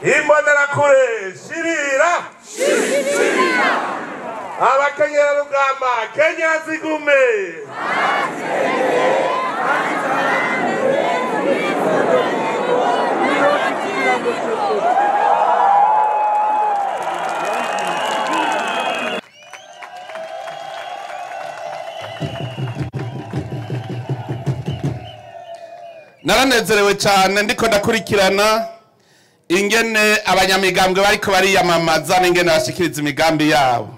Imbonerakure shirira shirira, abakenyerarugamba Kenya zigume. Naranezerewe cyane ndiko ndakurikirana ingene abanyamigambwe bariko bariyamamaza n'ingene bashikiriza imigambi yabo.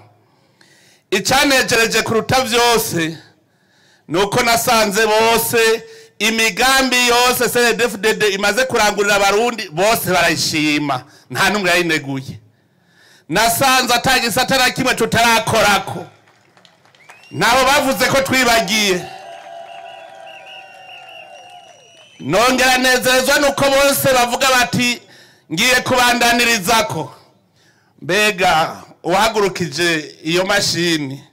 Icanejereje kuruta vyose nuko nasanze bose imigambi yose CNDD-FDD imaze kurangurira abarundi bose barayishima, nta numwe yayineguye. Nasanze atagisata na kimwe tutarakorako, nabo bavuze ko twibagiye. Nongera nezerezwa nuko bose bavuga bati ngiye kubandanyirizako. Mbega uhagurukije iyo mashini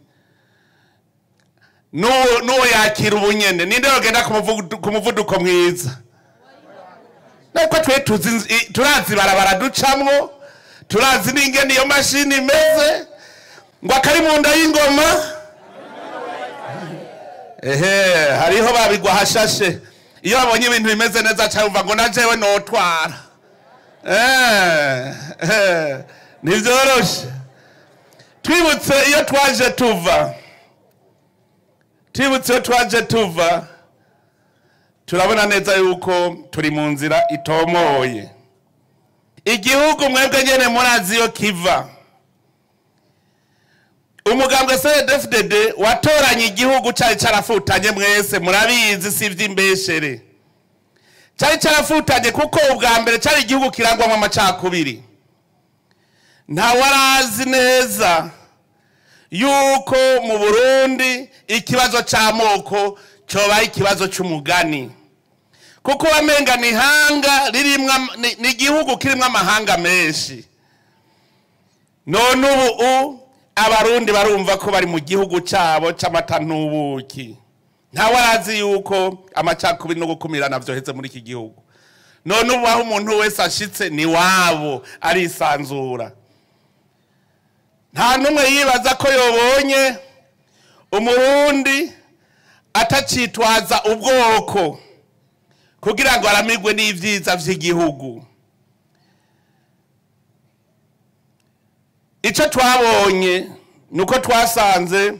nuwo yakira ubunyene, ninde yogenda ku muvuduko mwiza? Nuko twe turazi barabara ducamwo, turazi n'ingene iyo mashini imeze, ngo akari mu nda y'ingoma. Ehe, hariho babigwa hashashe. Iyo babonye ibintu bimeze neza cyane ngo na jewe notwara. Ntivyoroshe. Twibutse iyo twaje tuva, twibutse iyo twaje tuva, turabona neza yuko turi mu nzira itomoye. Igihugu mwebwe nyene murazi iyo kiva. Umugambwe CNDD-FDD watoranye igihugu cari carafutanye, mwese murabizi, si ivy'imbeshere. Cari carafutanye kuko ubwa mbere cari igihugu kirangwamwo amacakubiri. Nta warazi neza yuko mu Burundi ikibazo c'amoko coba ikibazo c'umugani, kuko wamenga ni ihanga ririmwo ni igihugu kirimwo amahanga menshi. None ubu abarundi barumva ko bari mu gihugu cabo c'amata n'ubuki. Nta warazi yuko amacakubiri no gukumirana vyoheze muri iki gihugu. None ubu aho umuntu wese ashitse ni wabo, arisanzura. Nta numwe yibaza ko yobonye umurundi atacitwaza ubwoko kugira ngo aramigwe n'ivyiza vy'igihugu. Ico twabonye nuko twasanze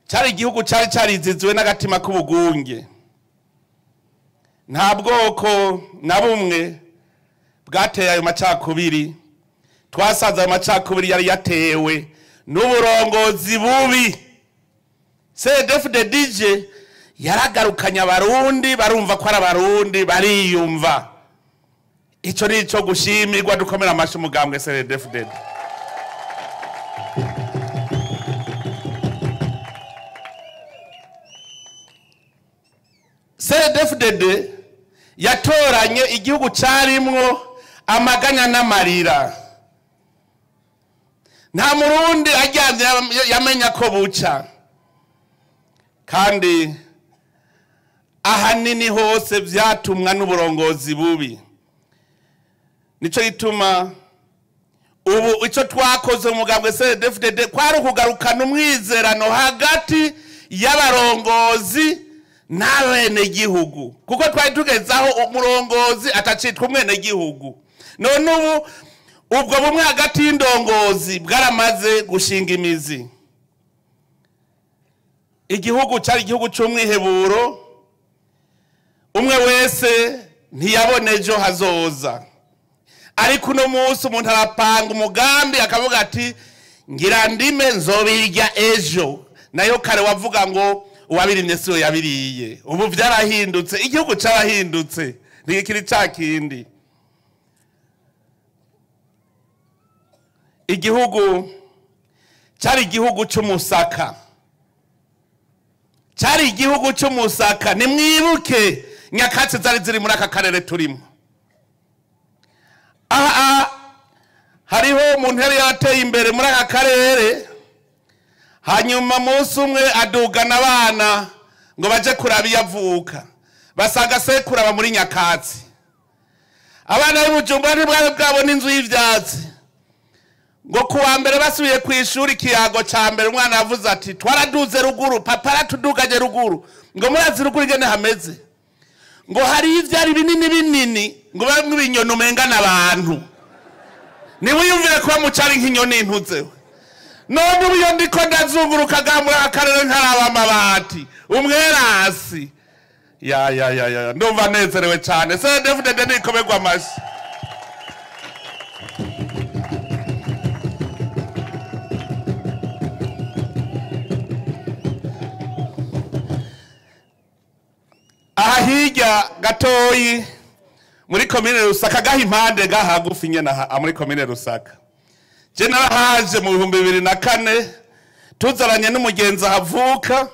cari igihugu cari carizizwe n'agatima k'ubugunge. Nta bwoko na bumwe bwateye ayo macakubiri. Twasanze ayo macakubiri yari yatewe n'uburongozi bubi. CNDD-FDD yaragarukanye abarundi barumva ko ari abarundi, bariyumva. Ico ni ico gushimirwa, dukomera amashi umugambwe CNDD-FDD. CNDD-FDD yatoranye igihugu carimwo amaganya n'amarira. Nta murundi aryamye yamenya ko buca. Kandi ahanini hose vyatumwa n'uburongozi bubi. Nico gituma ubu ico twakoze mu mugambwe CNDD-FDD kwari ukugarukana umwizerano hagati y'abarongozi n'abenegihugu, kuko twari tugezaho umurongozi atacitwa umwenegihugu. None ubu ubwo bumwe hagati y'indongozi bwaramaze gushinga imizi. Igihugu cari igihugu c'umwiheburo, umwe wese ntiyabona ejo hazoza. Ariko uno munsi umuntu arapanga umugambi akavuga ati ngira ndime nzobirya ejo. Nayo kare wavuga ngo uwabirimye siwe yabiriye. Ubu vyarahindutse, igihugu carahindutse, ntigikiri ca kindi. Igihugu cari igihugu c'umusaka, cari igihugu c'umusaka. Nimwibuke nyakatsi zari ziri muri aka karere turimo. Aha hariho umuntu yari yateye imbere muri aka karere, hanyuma munsi umwe adugana abana ngo baje kuraba iyo avuka, basanga sekuru aba muri nyakatsi. Abana b'Ibujumbura ntibwari bwabona inzu y'ivyatsi. Ngo kuwa mbere basubiye ku ishuri ikiyago ca mbere umwana yavuze ati twaraduze ruguru, papa aratuduganye ruguru. Ngo murazi ruguru ingene hameze. Ngo hari ivyari binini binini, ngo bamwe ibinyoni umenga n'abantu. Niwiyumvire kuba mucari nk'inyoni intuzewe. None ubu iyo ndiko ndazunguruka gamura akarere nkaraba amabati, umwerasi. Ya ya ya ya, ndumva nezerewe cyane. CNDD-FDD nikomerwa amashyi. Aha hirya gatoyi muri komine Rusaka, gaha impande gahagufi nyene aha muri komine Rusaka. Je narahaje mu 2004 tuzaranye n'umugenzi ahavuka,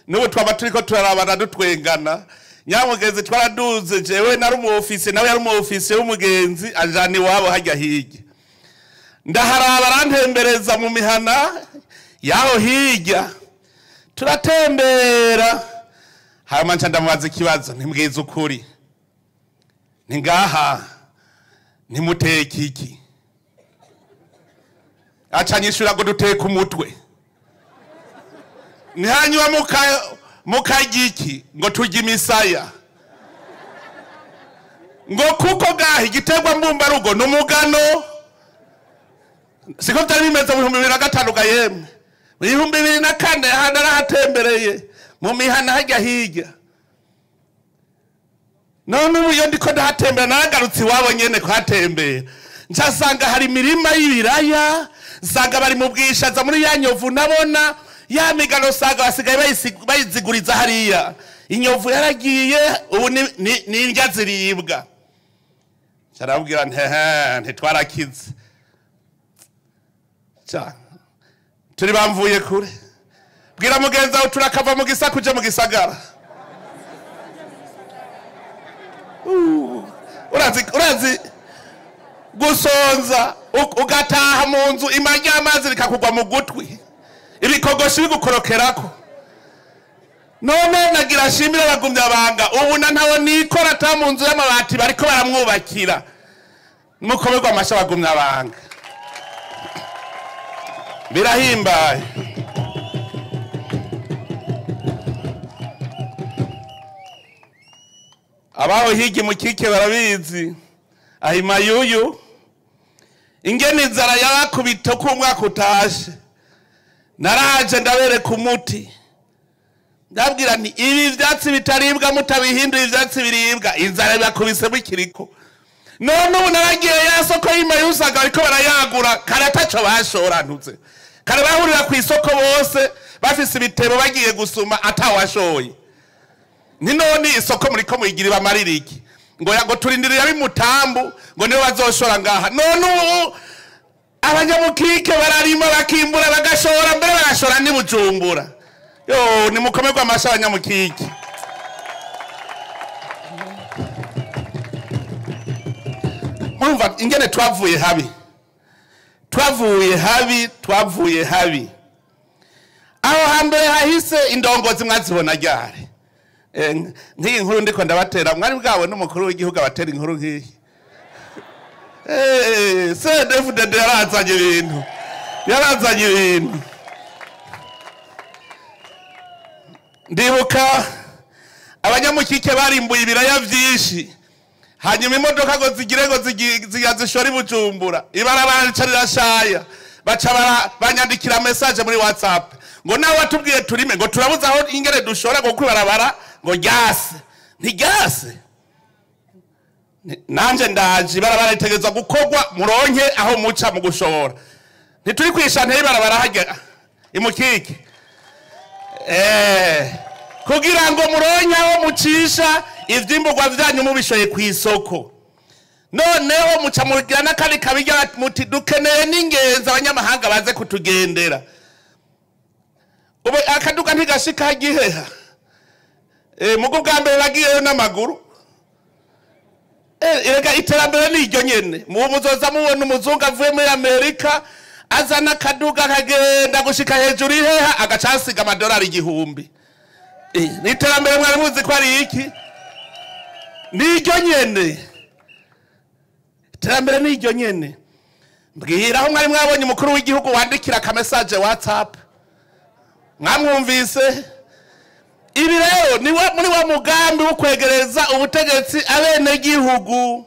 n'ubu twaba turiko turarabana dutwengana. Nyamugenzi twaraduze, jewe nari umu office nawe yari umu office w'umugenzi, ajana iwabo hajya hirya. Ndaharaba arantembereza mu mihana yaho hirya, turatembera. Hanyuma nca ndamubaza ikibazo, ntimbwize ukuri, ni ngaha ntimuteka iki? Aca anyishura ngo duteka umutwe. Ni hanyuma mukarya iki? Ngo turya imisaya. Ngo kuko gaha igiterwa mbumbarugo ni umugano. Siko vyari bimeze mu 2005 ga yemwe. Mu 2004 aha narahatembereye mu mihana hajya hirya. None ubu iyo ndiko ndahatembera naragarutse iwabo nyene kuhatembera, nsanga hari imirima y'ibiraya, nsanga bari mu bwishaza muri ya nyovu nabona ya migano, nsanga basigaye bayiziguriza hariya. Inyovu yaragiye ubu ni indya ziribwa. Ncarabwira nti ehe, ntitwarakize turi bamvuye kure. Bwira mugenzi wawe turakava mu gisaka uje mu gisagara. Urazi gusonza ugataha mu nzu ima ry'amazi rikakugwa mu gutwi, ibikogoshi bigukorokerako. None nagira shimira abagumya banga, ubu na ntawo nikora ata mu nzu y'amabati bariko baramwubakira. Mukomerwa amasha abagumya banga, birahimbaye. Abaho higi mukike barabizi ahima yuyu ingene inzara yarakubita ko umwaka utashe. Naraje ndabereka umuti, ndabwira nti ibi vyatsi bitaribwa mutabihinduye ivyatsi biribwa, inzara yakubise bikiriko. None ubu naragiye ya soko y'Imayusaga bariko barayagura, kare ataco bashorantutse. Kare bahurira ku isoko bose bafise ibitebo bagiye gusuma atawashoye. Ni none isoko muriko muyigira bamarira iki? Ngo yago turindirira bimutambu ngo niwe bazoshora ngaha. None ubu abanyamukike bararima bakimbura bagashora, mbere bagashora ni Bujumbura. Yo nimukomerwa amasha abanyamukike. Murumva ingene twavuye habi, twavuye habi, twavuye habi. Aho hambere hahise indongozi mwazibona ryari? Nk'iyi nkuru ndiko ndabatera, mwari bwawe n'umukuru w'igihugu abatera inkuru nk'iyi. CNDD-FDD yarazanye ibintu, yarazanye ibintu. Ndibuka abanyamukike barimbuye ibiraya vyinshi, hanyuma imodoka ngo zigire ngo zishore Bujumbura, ibarabara rica rirashaya. Baca banyandikira message muri WhatsApp ngo nawe watubwiye turime, ngo turabuze aho ingere dushora ngo kwibarabara ngo ryase. Ntiryase, nanje ndaje ibarabara ritegezwa gukorwa muronke aho muca mu gushora. Ntituri kwishante ibarabara hajya imukike kugira ngo muronke aho mucisha ivyimburwa vyanyu mubishoye kw'isoko. Noneho muca mugira n'akandi kabirya muti dukeneye n'ingenzi abanyamahanga baze kutugendera. Ubu akaduka ntigashika giheha. Mugo bwa mbere bagiyeyo n'amaguru. Erega iterambere ni iryo nyene. Mu muzoza mubona umuzungu avuye muri Amerika azana akaduga kagenda gushika hejuru iheha agaca asiga amadolari 1000. Ni iterambere mwari muzi ko ari iki? Ni iryo nyene. Iterambere ni iryo nyene. Mbwira aho mwari mwabonye umukuru w'igihugu wandikira ka message WhatsApp, mwamwumvise? Ibi rero ni muri wa mugambi wo kwegereza ubutegetsi abenegihugu,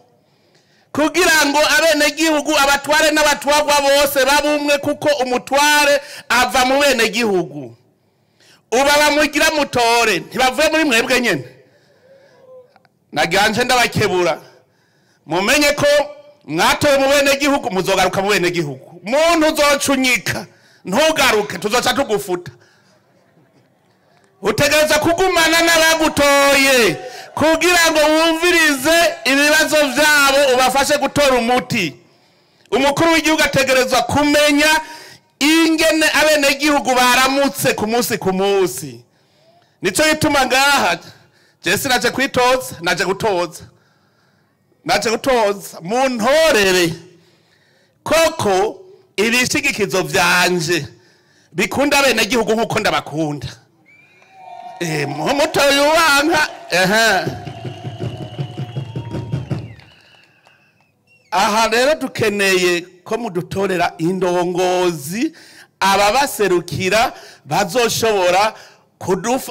kugira ngo abenegihugu abatware n'abatwagwa bose babumwe, kuko umutware ava mu benegihugu. Uba bamugira mutore ntibavuye muri mwebwe nyene. Naganje ndabakebura, mumenye ko mwatowe mu benegihugu, muzogaruka mu benegihugu. Muntu uzocunyika ntugaruke, tuzoca tugufuta. Utegereza kugumana n'abagutoye kugira ngo wumvirize ibibazo vyabo, ubafashe gutora umuti. Umukuru w'igihugu ategerezwa kumenya ingene abenegihugu baramutse ku munsi ku munsi. Nico gituma ngaha je sinaje kwitoza, naje gutoza, naje gutoza. Muntorere koko ibishigikizo vyanje bikunda abenegihugu nkuko ndabakunda. Mutoyi wanka. Aha rero dukeneye ko mudutorera indongozi ababaserukira bazoshobora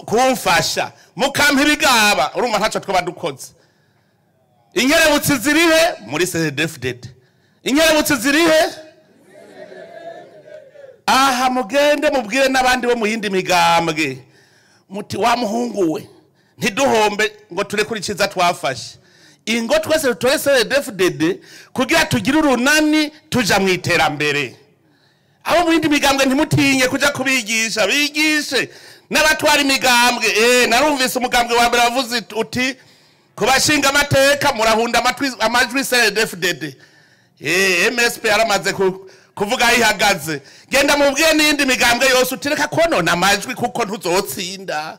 kumfasha mukampa ibigaba. Urumva ntaco twaba dukoze. Inkerebutsi zirihe muri CNDD-FDD? Inkerebutsi zirihe? Aha mugende mubwire n'abandi bo mu yindi migambwe muti wa muhungu we, ntiduhombe ngo turekure iciza twafashe. Ingo twese dutore CNDD-FDD kugira tugire urunani tuja mu iterambere. Abo mu yindi migambwe ntimutinye kuja kubigisha, bigishe n'abatwara imigambwe. Narumvise umugambwe wa mbere wavuze uti kubashinga amateka murahunda amajwi CNDD-FDD. MSP yaramaze kuvuga ihagaze. Genda mubwiye n'indi migambwe yose utireka konona amajwi kuko ntuzotsinda.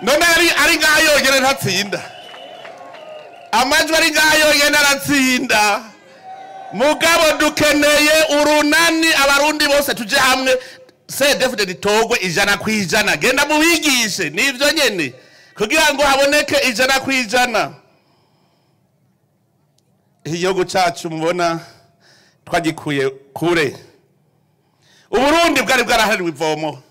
None ari ngaha yonyene ntatsinda. Amajwi ari ngaha yonyene aratsinda. Mugabo dukeneye urunani, abarundi bose tuje hamwe, CNDD-FDD itogwe 100%. Genda mubigishe nivyo nyene kugira ngo haboneke 100%. Igihugu cacu mubona twagikuye kure. Uburundi bwari bwarahariwe ivomo.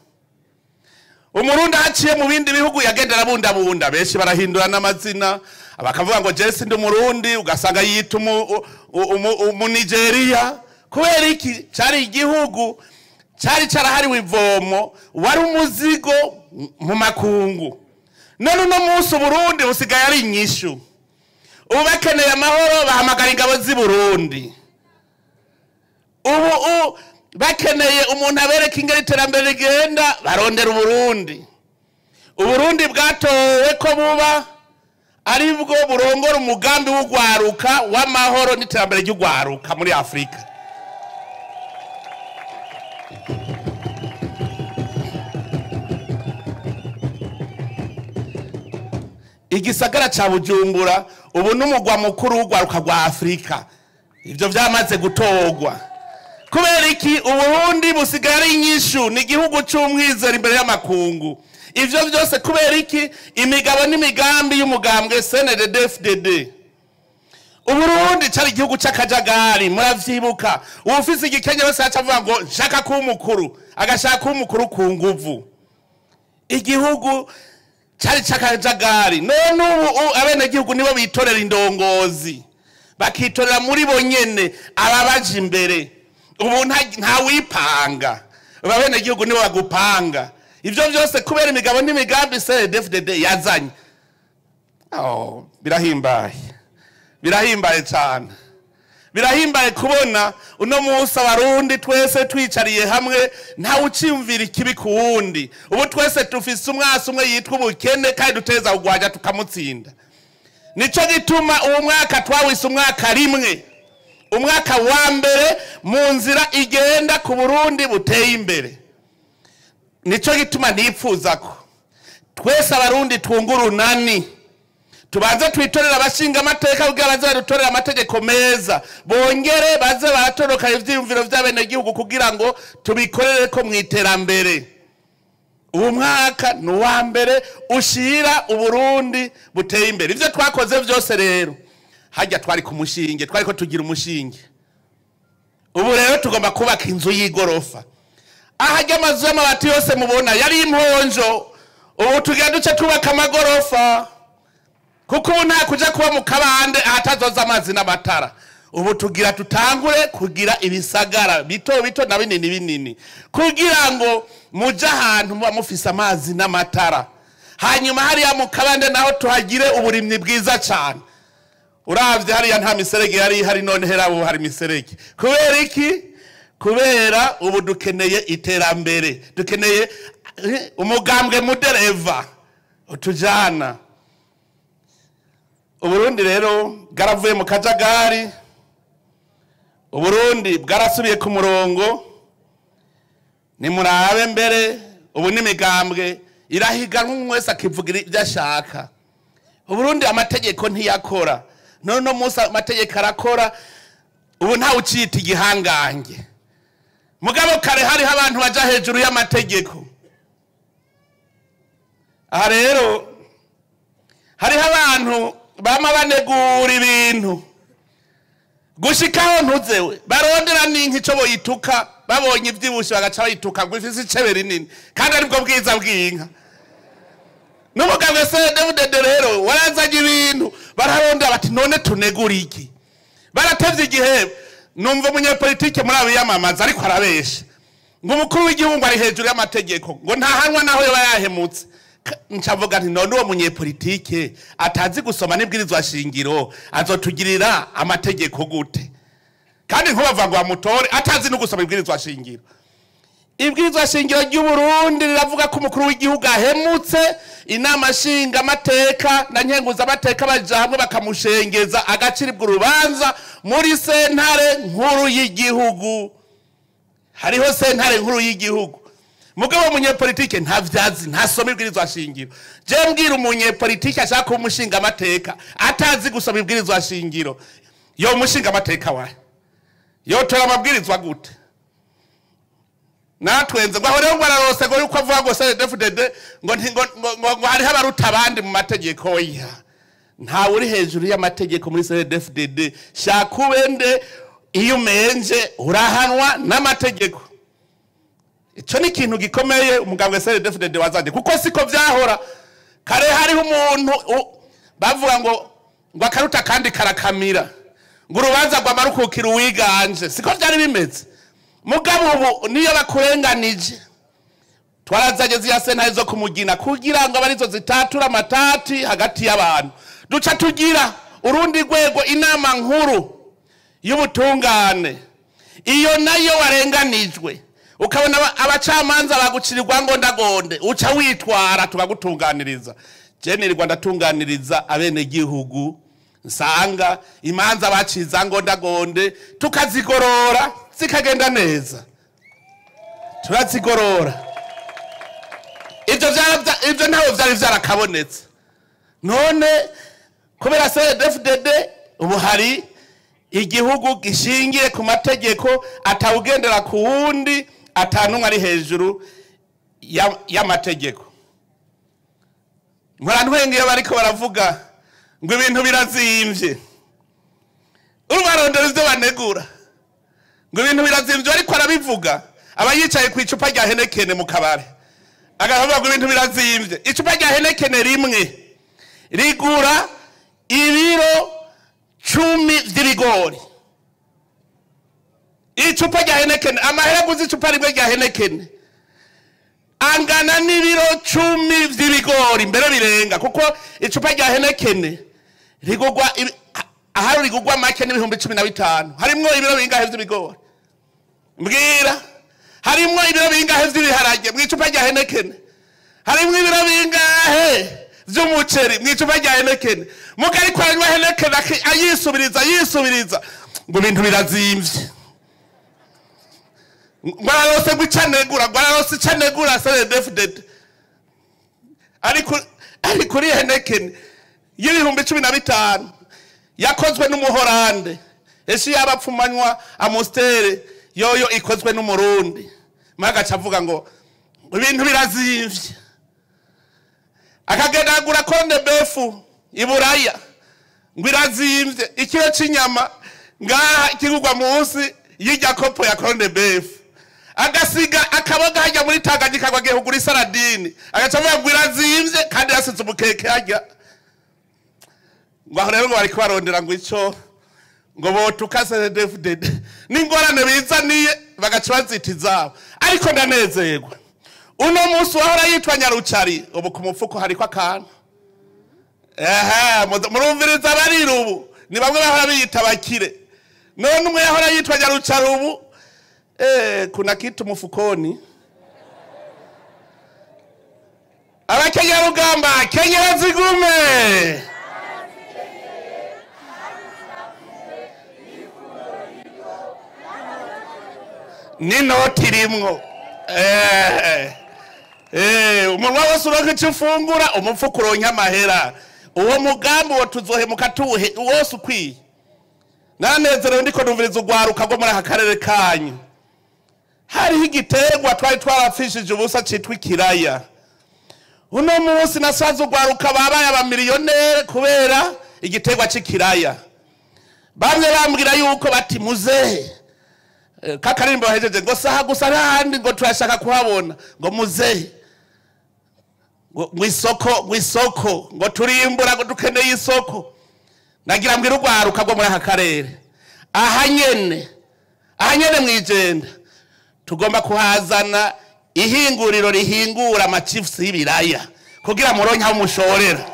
Umurundi aciye mu bindi bihugu yagenda arabundabunda, benshi barahindura n'amazina, bakavuga ngo Jesse ndi Umurundi, ugasanga yita Umunigeria. Kubera iki? Cari igihugu cari carahariwe ivomo, wari umuzigo mu makungu. None uno munsi Uburundi busigaye ari inyishu. Ubu bakeneye amahoro bahamagara ingabo z'i Burundi. Ubu bakeneye umuntu abereka ingene iterambere rigenda, barondera Uburundi. Uburundi bwatowe ko buba aribwo burongora umugambi w'ugwaruka w'amahoro n'iterambere ry'ugwaruka muri Afrika. Igisagara ca Bujumbura ubu n'umugwa mukuru w'ugwaruka rwa Afrika. Ivyo vyamaze gutogwa. Kubera iki? Uburundi busigaye ari inyishu, ni igihugu c'umwizero imbere y'amakungu. Ivyo vyose kubera iki? Imigabo n'imigambi y'umugambwe CNDD-FDD. Uburundi cari igihugu c'akajagari, muravyibuka. Uwufise igikenye wese aca avuga ngo nshaka kuba umukuru, agashaka kuba umukuru ku nguvu. Igihugu cari c'akajagari. None ubu abenegihugu nibo bitorera indongozi, bakitorera muri bo nyene ababaje imbere. Ubu nta wipanga, abenegihugu nibo bagupanga. Ivyo vyose kubera imigabo n'imigambi CNDD-FDD yazanye. Oh, birahimbaye, birahimbaye cyane. Birahimbaye kubona uno munsi abarundi twese twicariye hamwe, nta uciyumvira ikibi ku wundi. Ubu twese tufise umwasi umwe yitwa ubukene, kandi duteza kugwanya tukamutsinda. Nico gituma uwo mwaka twawise umwaka rimwe, umwaka wa mbere mu nzira igenda ku Burundi buteye imbere. Nico gituma nipfuza ko twese abarundi twungurunani, tubanze twitorera abashinga amateka kugira baze badutorere amategeko meza, bongere baze baratoroka ivyiyumviro vy'abenegihugu kugira ngo tubikorere ko mwiterambere. Uwo mwaka ni uwa mbere ushira Uburundi buteye imbere. Ivyo twakoze vyose rero Hajya twari ku mushinge, twari ko tugira umushinge. Ubu rero tugomba kubaka inzu y'igorofa. Ahajya amazu y'amabati yose mubona yari imponjo, ubu tugira duce tubaka amagorofa, kuko ubu nta kuja kuba mu kabande ahatazoza amazi n'amatara. Ubu tugira tutangure kugira ibisagara bito bito na binini binini, kugira ngo muje ahantu muba mufise amazi n'amatara. Hanyuma hariya mu kabande naho tuhagire uburimyi bwiza cyane. Uravye hariya nta miserege yari ihari, none hera ubu hari miserege. Kubera iki? Kubera ubu dukeneye iterambere, dukeneye umugambwe mudereva utujana. Uburundi rero bwaravuye mu kajagari, Uburundi bwarasubiye ku murongo. Nimurabe mbere ubu n'imigambwe irahiganwa, umwe wese akivugira ibyo ashaka. Uburundi amategeko ntiyakora, none uno munsi amategeko arakora. Ubu ntawe uciyita igihangange. Mugabo kare hariho abantu baja hejuru y'amategeko. Aha rero hariho abantu bama banegura ibintu gushikaho ntuzewe barondera n'inka ico boyituka, babonye ivyibushe bagaca bayituka ngo ifise icebe rinini, kandi aribwo bwiza bw'inka. N'umugabo CNDD-FDD rero warazanye ibintu, bararondera bati none tunegura iki? Baratevye igihe. Numva umunyepolitike muri abo yamamaza ariko arabesha ngo umukuru w'igihugu ari hejuru y'amategeko, ngo ntahanwa naho yoba yahemutse. Ncavuga nti none uwo munyepolitike atazi gusoma n'ibwirizwa shingiro azotugirira amategeko gute? Kandi nkubavuga ngo bamutore atazi no gusoma ibwirizwa shingiro. Ibwirizwa shingiro ry'u Burundi riravuga ko umukuru w'igihugu ahemutse, inama nshinga amateka na nkenguza amateka baja hamwe bakamushengeza, agaciribwa urubanza muri sentare nkuru y'igihugu. Hariho sentare nkuru y'igihugu. Mugabo umunyepolitike ntavyazi, ntasoma ibwirizwa shingiro. Je mbwira umunyepolitike ashaka kuba umushinga amateka atazi gusoma ibwirizwa shingiro, yo umushinga amateka wahe yotora amabwirizwa gute? Natwenze ngo aho rero ngo ararose ngo yuko avuga ngo CNDD-FDD ngo ngo hariho abaruta abandi mu mategeko. Ya ntawe uri hejuru y'amategeko muri CNDD-FDD. Shaka ubende iyo umenje urahanwa n'amategeko. Ico ni ikintu gikomeye umugambwe CNDD-FDD wazanye, kuko siko vyahora. Kare hariho umuntu bavuga ngo akaruta kandi karakamira, ngo urubanza rwamarukukira uwiganje. Siko vyari bimeze. Mugabo ubu niyo bakurenganije, twarazanye ziya sentare zo kumugina kugira ngo abarizo zitatura amatati hagati y'abantu. Duca tugira urundi rwego, inama nkuru y'ubutungane. Iyo nayo warenganijwe ukabona abacamanza bagucirirwa ngo ndagonde, uca witwara tukagutunganiriza. Je nirirwa ndatunganiriza abene gihugu, nsanga imanza baciza ngo ndagonde tukazigorora zikagenda neza, turazigorora. Ivyo ntaho vyari vyarakabonetse. None kubera CNDD-FDD ubu hari igihugu gishingiye ku mategeko, atawugendera ku wundi, atanumwe ari hejuru y'amategeko. Mpora ntwenga iyo bariko baravuga ngo ibintu birazimvye, ubarondera ivyo banegura ngo ibintu birazimvye, ariko arabivuga aba yicaye ku icupa rya Heineken mu kabare, agavuga ngo ibintu birazimvye. Icupa rya Heineken rimwe rigura ibiro 10 vy'ibigori. Icupa rya Heineken, amahera aguze icupa rimwe rya Heineken angana n'ibiro 10 vy'ibigori, mbere birenga, kuko icupa rya Heineken rigugwa ahari rigugwa make n'ibihumbi 15. Harimwo ibiro bingahe vy'ibigori? Mbwira. Harimwo ibiro bingahe vy'ibiharage mu icupa rya Heineken? Harimwo ibiro bingahe vy'umuceri mu icupa rya Heineken? Mugari kwa anywa Heineken ayisubiriza yisubiriza ngo ibintu birazimvye, ngo ararose gucanegura, ngo ararose icanegura CNDD-FDD. Ari kuri Heineken y'ibihumbi 15 yakozwe n'umuhorande. Ese yabapfumanywa Amstel yoyo ikozwe n'umurundi. Magaca avuga ngo ibintu birazimvye, akagenda agura konde befu iburaya Ngo irazimvye ikiro c'inyama ngaha kigurwa munsi y'irya kopo ya corne beef. Agasiga akaboga hajya muri Tanganyika ngo agiye kugura isaradini, agaca avuga ngo irazimvye kandi yasize umukeke hajya. Ngo aho rero ngo bariko barondera ngo ico ngo botuka CNDD-FDD n'ingorane bizaniye bagaca bazita izabo. Ariko ndanezerwa uno munsi wahora yitwa Nyarucari, ubu ku mufuko hariko akantu. Ehe, murumviriza abarira ubu ni bamwe bahora biyita abakire. None umwe yahora yitwa Nyarucari ubu kuna kitu mufukoni. Abakenyarugamba, kenyera zigume. N'inoti irimwo. Umunwa wose uronka ico ufungura, umufuko uronka amahera. Uwo mugambi wo tuzohemuka tuwuhe wose ukwiye. Nanezerewe ndiko numviriza urwaruka rwo muri aka karere kanyu. Hariho igiterwa twari twarapfishije ubusa citwa ikiraya. Uno munsi nasanze urwaruka babaye abamiliyonere kubera igiterwa c'ikiraya. Bamwe bambwira yuko bati muzehe, kakarimbo bahejeje ngo saha gusa ntahandi ngo turashaka kuhabona, ngo muzehe ngo isoko, ngo isoko, ngo turimbura, ngo dukeneye isoko. Nagira mbwira urwaruka rwo muri aka karere, aha nyene, aha nyene mwijenda tugomba kuhazana ihinguriro rihingura amachips y'ibiraya kugira muronke aho umushorera,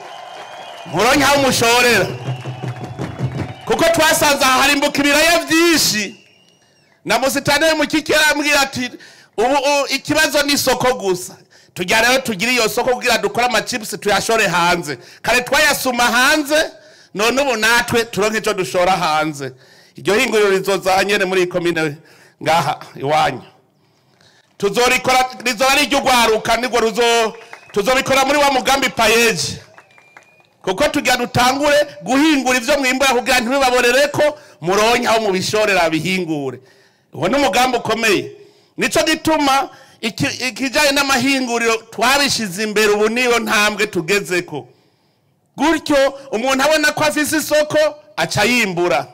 muronke aho umushorera, kuko twasanze aha harimbuka ibiraya vyinshi. Na musitani mu kikera ambwira ati ubu ikibazo ni isoko gusa, tujya rero tugira iyo soko kugira dukore amachips tuyashore hanze. Kare twayasuma hanze, none ubu natwe turonke ico dushora hanze. Iryo hinguriro rizoza nyene muri komine ngaha iwanyu. Tuzorikora, rizoba ari iry'urwaruka, nirwo ruzo tuzobikora muri wa mugambi payeje, kuko tugira dutangure guhingura ivyo mwimbura kugira ntibibaborereko, muronke aho mubishorera bihingure. Uwo ni umugambi ukomeye. Nico gituma ikijanye n'amahinguriro twabishize imbere, ubu niyo ntambwe tugezeko. Gutyo umuntu abona ko afise isoko aca yimbura.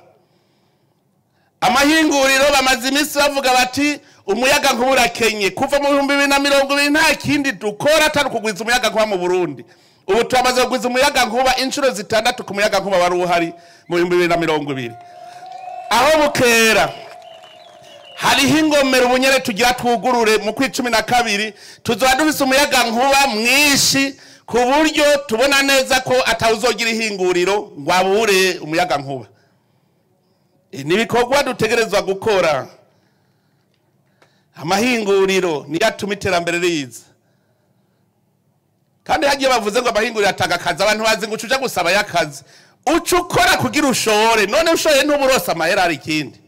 Amahinguriro bamaze iminsi bavuga bati umuyaga nkuba urakenye. Kuva mu 2020 nta kindi dukora atari ukugwiza umuyaga nkuba mu Burundi. Ubu turamaze kugwiza umuyaga nkuba inshuro 6 ku muyaga nkuba wari uhari mu 2020. Aho bukera hariho ingomero ubunyere tugira twugurure mu kwi 12, tuzoba dufise umuyaga nkuba mwinshi ku buryo tubona neza ko atawuzogira ihinguriro ngo abure umuyaga nkuba. Ni ibikorwa dutegerezwa gukora. Amahinguriro niyo atuma iterambere riza. Kandi hagiye bavuze ngo amahinguriro atanga akazi, abantu bazi ngo uca gusaba y'akazi, uca ukora kugira ushore. None ushoye ntuburose amahera ari ikindi.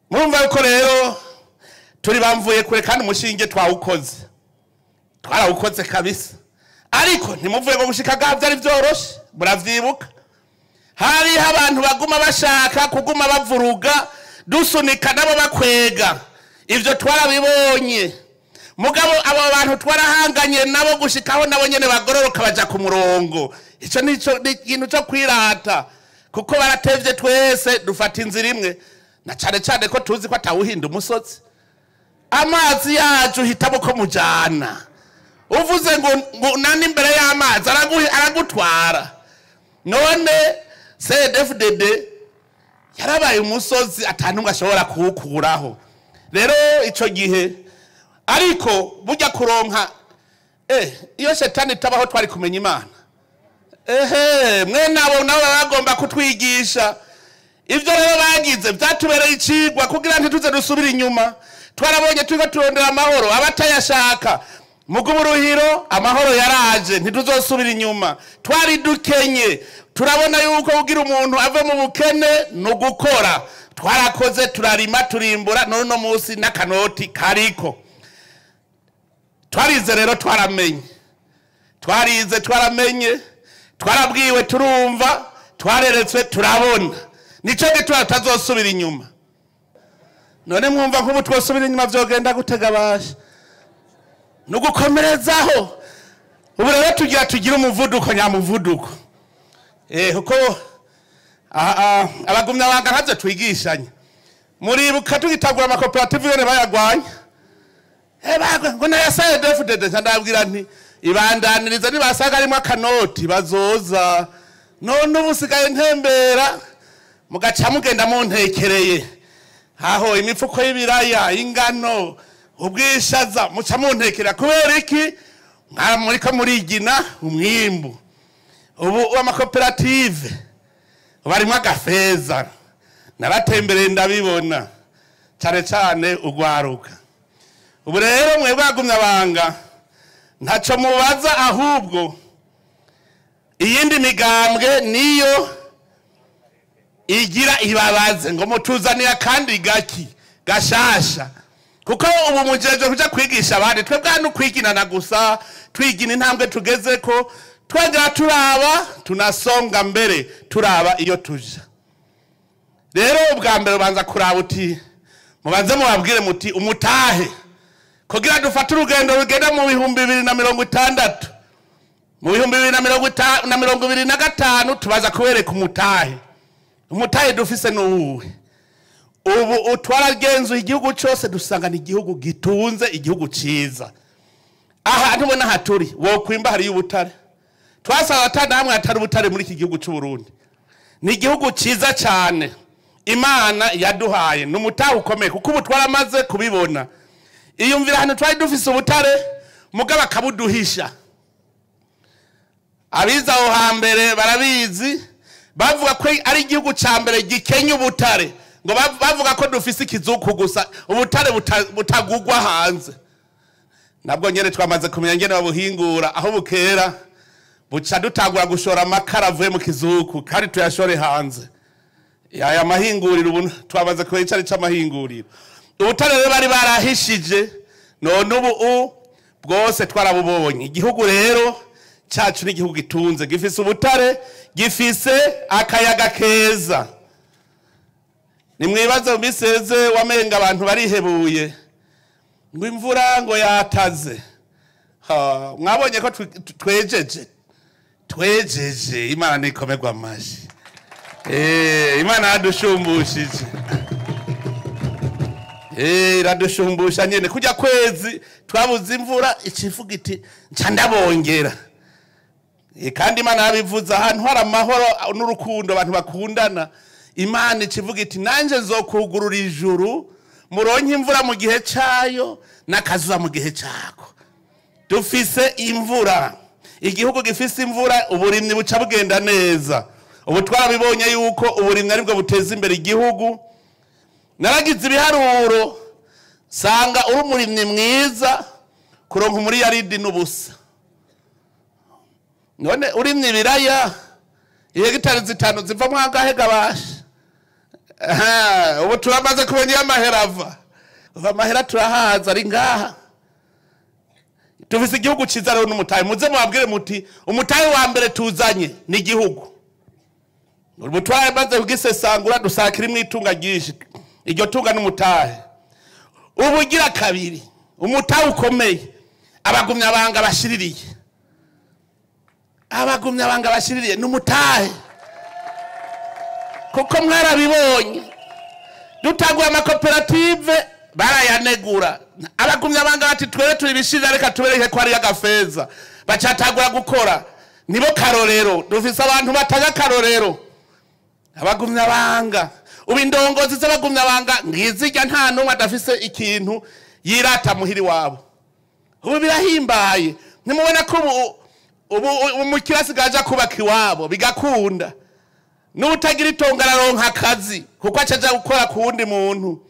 Murumva yuko rero turi bamvuye kure kandi umushinge twawukoze, twarawukoze kabisa. Ariko ntimuvuye ngo gushika ngaha byari vyoroshe, muravyibuka. Hariho abantu baguma bashaka kuguma bavuruga, dusunika nabo bakwega. Ivyo twarabibonye. Mugabo abo bantu twarahanganye nabo gushikaho nabo nyene bagororoka baja ku murongo. Ico nico ikintu cyo kwirata, kuko baratevye twese dufata inzira imwe, na cane cane ko tuzi ko atawuhinda umusozi. Amazi yacu hitamo ko mujana. Uvuze ngo nani imbere y'amazi aragutwara. None CNDD-FDD yarabaye umusozi atantumwe ashobora kuwukuraho. Rero ico gihe ariko burya kuronka iyo shetani itabaho twari kumenya Imana. Ehe, mwe nabo nabo bagomba kutwigisha. Ivyo rero bagize byatubereye icigwa kugira ntituze dusubire inyuma. Twarabonye turiko turondera amahoro abatayashaka. Muguburuhiro amahoro yaraje, ntituzosubira inyuma. Twari dukenye, turabona yuko kugira umuntu ave mu bukene no gukora. Twarakoze turarima turimbura, none no munsi n'akanoti kariko. Twarize rero twaramenye, twarize twaramenye, twarabwiwe turumva, twareretswe turabona. Nico gituma tutazosubira inyuma. None mwumva nk'ubu twosubira inyuma vyogenda gutega basha. Nugukomerezaho. Ubu rero tugira tugire umuvuduko nyamuvuduko. Kuko abagumya banga ntabyo twigishanya. Muribuka tugitagura amakoperative yone bayagwanya. Ngo nayasaye DFDD ndabwira nti ibandaniriza nibasaga arimo akanoti bazoza. None ubu sigaye ntembera mugaca mugenda muntekereye. Aho imifuko y'ibiraya, ingano, ubwishaza muca muntekera kubera iki? Muriko murigina umwimbu. Ubu amakoperative barimo agafeza. Naratembereye ndabibona cyane cyane ugwaruka. Ubu rero mwebwe bagumya banga ntaco mubaza, ahubwo iyindi migambwe niyo igira ibabaze ngo mutuzanira kandi gaki gashasha. Kuko ubu mujeje kuja kwigisha abandi, twebwe hano kwiginana gusa, twigina intambwe tugezeko, twongera turaba tunasonga mbere, turaba iyo tuja. Rero ubwa mbere ubanza kuraba uti mubanze mubabwire muti umutahe kugira dufate urugendo rugenda mu 2060. Mu 2025 tubaza kubereka umutahe. Umutahe dufise n'uwuhe? Ubu utwaragenzuye igihugu cyose dusanga ni igihugu gitunze, igihugu ciza. Aha ntubona haturi wokwimba hari y'ubutare. Twasaba atana hamwe hatari ubutare muri iki gihugu cy'u Burundi. Ni igihugu ciza cyane Imana yaduhaye, n'umutahe ukomeye kuko ubu twaramaze kubibona. Iyumvira hano twari dufise ubutare mugaba akabuduhisha. Abiza aho hambere barabizi, bavuga ko ari igihugu ca mbere gikenya ubutare, ngo bavuga ko dufise ikizuku gusa, ubutare butagugwa hanze. Nabwo nyene twamaze kumenya ngene babuhingura, aho bukera buca dutangura gushora amakara avuye mu kizuku kandi tuyashore hanze. Aya mahinguriro ubu twamaze kumenya icari c'amahinguriro. Ubutare rero bari barahishije, none ubu bwose twarabubonye. Igihugu rero cyacu ni igihugu gitunze, gifise ubutare, gifise akayaga keza. Nimwibaze miseze wamenga abantu barihebuye ngo imvura ngo yataze. Mwabonye ko twejeje, twejeje. Imana nikomerwa amashi. Imana yadushumbushije. Iradushumbusha nyene. Kujya kwezi twabuze imvura ikivuga iti nca ndabongera. Kandi Imana yabivuze ahantu hari amahoro n'urukundo abantu bakundana. Imana ikivuga iti nanje nzokugurura ijuru muronke imvura mu gihe cayo n'akazuba mu gihe cako. Dufise imvura, igihugu gifise imvura, uburimyi buca bugenda neza. Ubu twarabibonye yuko uburimyi aribwo buteza imbere igihugu. Naragize ibiharuro sanga uri umurimyi mwiza kuronka umuriyaridi n'ubusa. None urimye ibiraya ihegitari 5 zivamwo angahe gabasha? Ubu turamaze kumenya amahera ava. Ubu amahera turahaza ari ngaha. Tufise igihugu ciza rero n'umutahe. Muze mubabwire muti umutahe wa mbere tuzanye ni igihugu. Ubu twamaze kugisesangura dusakira imwe itunga ryinshi. Iryo tunga n'umutahe. Ubugira kabiri, umutahe ukomeye, abagumya banga bashiririye. Abagumya banga bashiririye n'umutahe. Kuko mwarabibonye dutangura amakoperative barayanegura. Abagumya banga bati twere turi bishirira reka tubereke ko ari agafeza. Bacatagura gukora. Nibo karorero, dufise abantu bataga karorero. Abagumya banga ubu indongozi z'abagumya banga ngizijya nta numwe adafise ikintu yirata muhiri wabo. Ubu birahimbaye. Nimubona ko ubu umukirasi gaja kubaka iwabo bigakunda. N'utagira itongo araronka akazi kuko acaja gukora ku wundi muntu.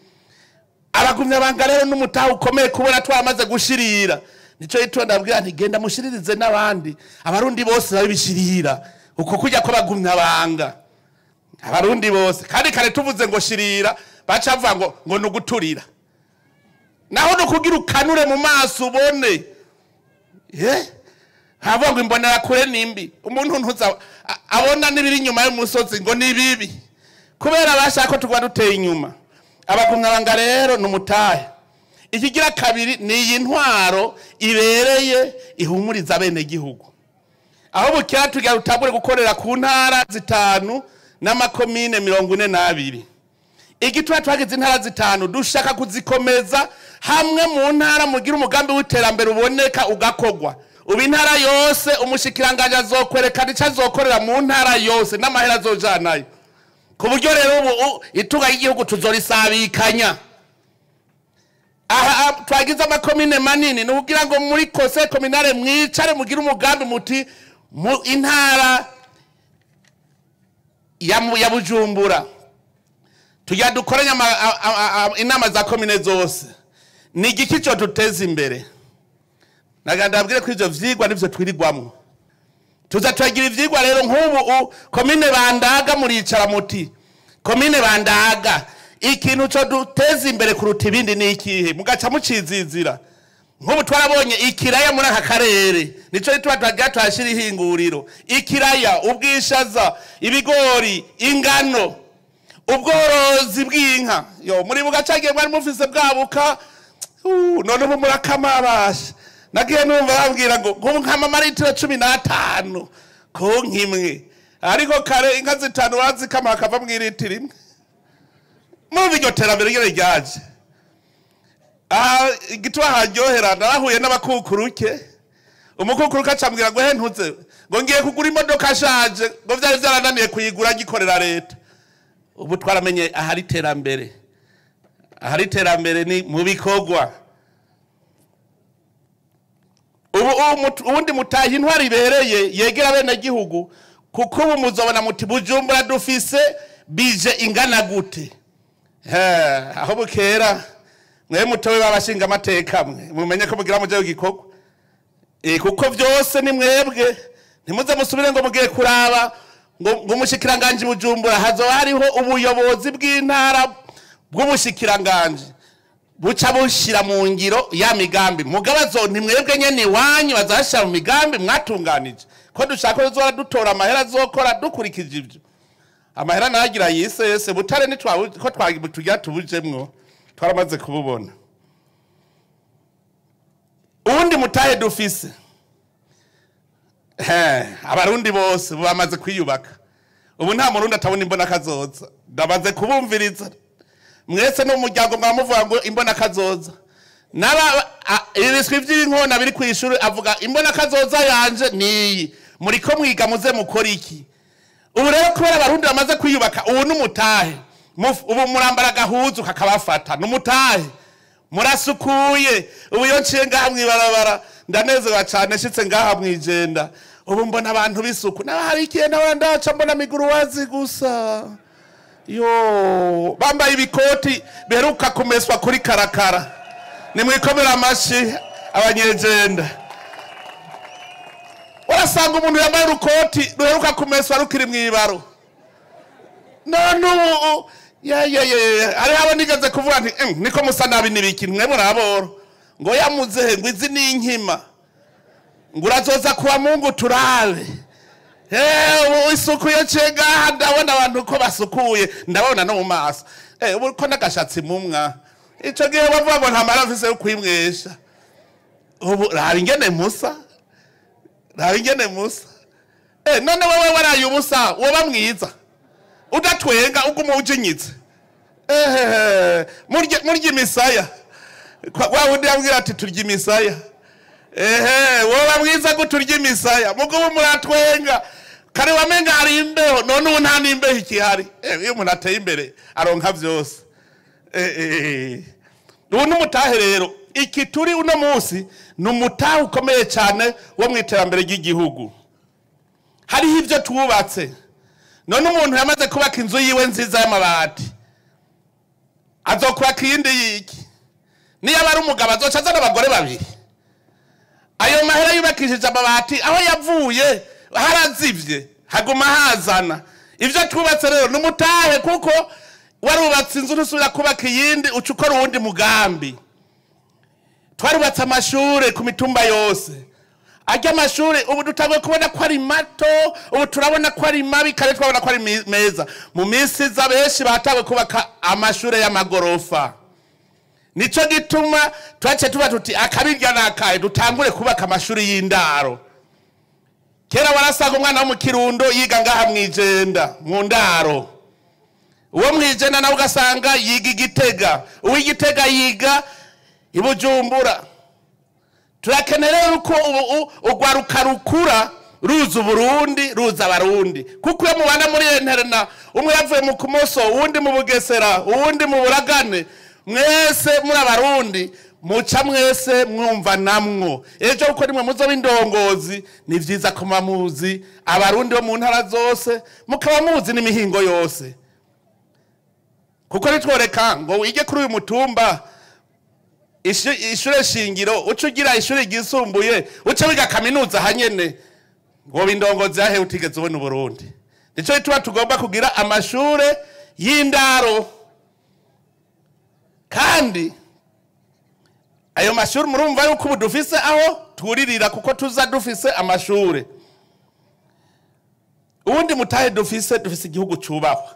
Abagumya banga rero n'umutahe ukomeye kubona twamaze gushirira. Nico yitwa ndabwira nti genda mushiririze n'abandi. Abarundi bose babishirira uko kujya ko bagumya banga. Abarundi bose kandi kare tuvuze ngo shirira baca bavuga ngo nuguturira. Naho nukugira ukanure mu maso ubone. Havuga ngo imbonera kure nimbi. Umuntu ntuza abona nibiri inyuma y'umusozi ngo ni bibi. Kubera bashaka ko tugwa duteye inyuma. Abagumya banga rero n'umutahe. Ikigira kabiri ni iyi ntwaro ibereye ihumuriza bene gihugu. Aho bukera tugira utangure gukorera ku ntara 5 n'amakomine 42. Igituma twagize intara 5 dushaka kuzikomeza hamwe mu ntara mugira umugambi w'iterambere uboneka ugakogwa. Ubu intara yose umushikiranganje azokwerekana ico azokorera mu ntara yose n'amahera azojanayo. Ku buryo rero ubu itunga y'igihugu tuzorisabikanya. Aha twagize amakomine manini ni kugira ngo muri conseil communale mwicare mugire umugambi muti mu intara ya Bujumbura tujya dukoranya inama za komine zose ni igiki cyo duteza imbere. Naganda ko ivyo vyigwa nivyo twirigwamwo. Tuza twagira ivyigwa rero nk'ubu komine Bandaga muricara muti komine Bandaga ikintu cyo duteza imbere kuruta ibindi ni ikihe, mugaca mucizizira. Nk'ubu twarabonye ikiraya muri aka karere nico gituma twagira twashira ihinguriro ikiraya, ubwishaza, ibigori, ingano, ubworozi bw'inka. Yo muri bugacagiye mwari mufise bwabuka none ubu murakama basha. Nagiye numva bambwira ngo nkama amaritiro 15 ku nkimwe, ariko kare inka 5 bazikama hakava mw'iritiro imwe. Mumva iryo terambere ryari ryaje. Igitwa haryohera narahuye n'abakukuruke. Umukukuruke acambwira ngo he ntuze ngo ngiye kugura imodoka ashaje ngo vyari vyarananiye kuyigura ngikorera leta. Ubu twaramenye ahari terambere. Ahari terambere ni mu bikorwa. Ubu ubundi mutahi intwari ibereye yegera bene gihugu, kuko ubu muzobona muti Bujumbura dufise bije ingana gute. Aho bukera mwe mutowe babashinga amateka mwe mumenye ko mugira muje gikorwa. Kuko vyose ni mwebwe, ntimuze musubire ngo mugiye kuraba ngo umushikiranganje Bujumbura hazoba hariho ubuyobozi bw'intara bw'ubushikiranganje buca bushira mu ngiro ya migambi. Mugabazo ntimwebwe nyene iwanyu bazashira mu migambi mwatunganije. Ko dushaka ko dutora amahera azokora dukurikije ivyo. Amahera nagira yisese butare ni ko twagira tubujemwo twaramaze kububona. Ubundi mutahe dufise abarundi bose bamaze kwiyubaka. Ubu nta murundi atabona imbona kazoza. Ndabaze kubumviriza mwese no muryango mwamuvuga ngo imbona kazoza. Naba ibiswi by'inkona biri kwishuri avuga imbona kazoza yanje niyi, muriko mwiga muze mukora iki. Ubu rero kubera abarundi bamaze kwiyubaka ubu n'umutahe. Ubu murambara gahuzu kakabafata n'umutahe. Murasukuye. Ubu yo nciye ngaha mwibarabara ndanezerwa cyane shitse ngaha mwijenda. Ubu mbona abantu bisuku. Naba hari ikiye nawe ndaca mbona miguru wazi gusa. Yo bambaye ibikoti beruka kumeswa kuri karakara. Nimwikomera amashi abanyejenda. Urasanga umuntu yambaye urukoti ruheruka kumeswa rukiri mwibaro. None ubu ya ari abo nigeze kuvuga nti niko musa nabi nibiki mwe muraboro ngo yamuzehe ngo izi ni inkima ngo urazoza kuwa Mungu turabe. Ubu isuku yo cenga ndabona abantu ko basukuye ndabona no mu maso. Ubu ko nagashatsi mumwa ico gihe bavuga ngo nta mara mfise yo kwimwesha. Ubu raba ingene musa, raba ingene musa. None wewe waraye ubusa woba mwiza udatwenga uguma ujinyitse. Murye imisaya. Wa wundi yambwira ati turye imisaya. Woba mwiza ngo turye imisaya mugubu muratwenga. Kare wamenga hari imbeho none ubu nta n'imbeho ikihari. Iyo umuntu ateye imbere aronka vyose. Ubu n'umutahe rero iki turi uno munsi ni umutahe ukomeye cyane wo mu iterambere ry'igihugu. Hariho ivyo twubatse. None umuntu yamaze kubaka inzu yiwe nziza y'amabati azokubaka iyindi yiki? Niyo aba ari umugabo azoca azana abagore babiri. Ayo mahera yubakishije amabati aho yavuye harazivye haguma hazana. Ivyo twubatse rero n'umutahe, kuko warubatse inzu ntusubira kubaka iyindi uca ukora uwundi mugambi. Twarubatse amashure ku mitumba yose. Ajya amashure ubu dutanguye kubona ko ari mato, ubu turabona ko ari mabi, kare twabona ko ari meza. Mu minsi iza benshi batanguye kubaka amashure y'amagorofa. Nico gituma twace tuba tuti akabirya nakaye dutangure kubaka amashuri y'indaro. Kera warasanga umwana wo mu Kirundo yiga ngaha mwijenda mu ndaro, uwo mwijenda nawe ugasanga yiga Igitega, uw'Igitega yiga Ibujumbura. Turakenera yuko ubu ugwaruka rukura ruza Uburundi, ruza Abarundi, kuko iyo mubana muri interna, umwe yavuye mu Kumoso, uwundi mu Bugesera, uwundi mu Buragane, mwese muri Abarundi, muca mwese mwumva namwo. Ejo uko nimwe muzoba indongozi, ni vyiza ko muzi Abarundi bo mu ntara zose, mukaba muzi n'imihingo yose. Kuko nitworeka ngo wige kuri uyu mutumba ishure shingiro, uce ugira ishure ryisumbuye, uce wiga kaminuza hanyene, ngo indongozi yahe utigeze ubona Uburundi. Nico gituma tugomba kugira amashure y'indaro. Kandi ayo mashuri murumva yuko ubu dufise aho turirira, kuko tuza dufise amashure. Ubundi mutahe dufise igihugu cubahwa.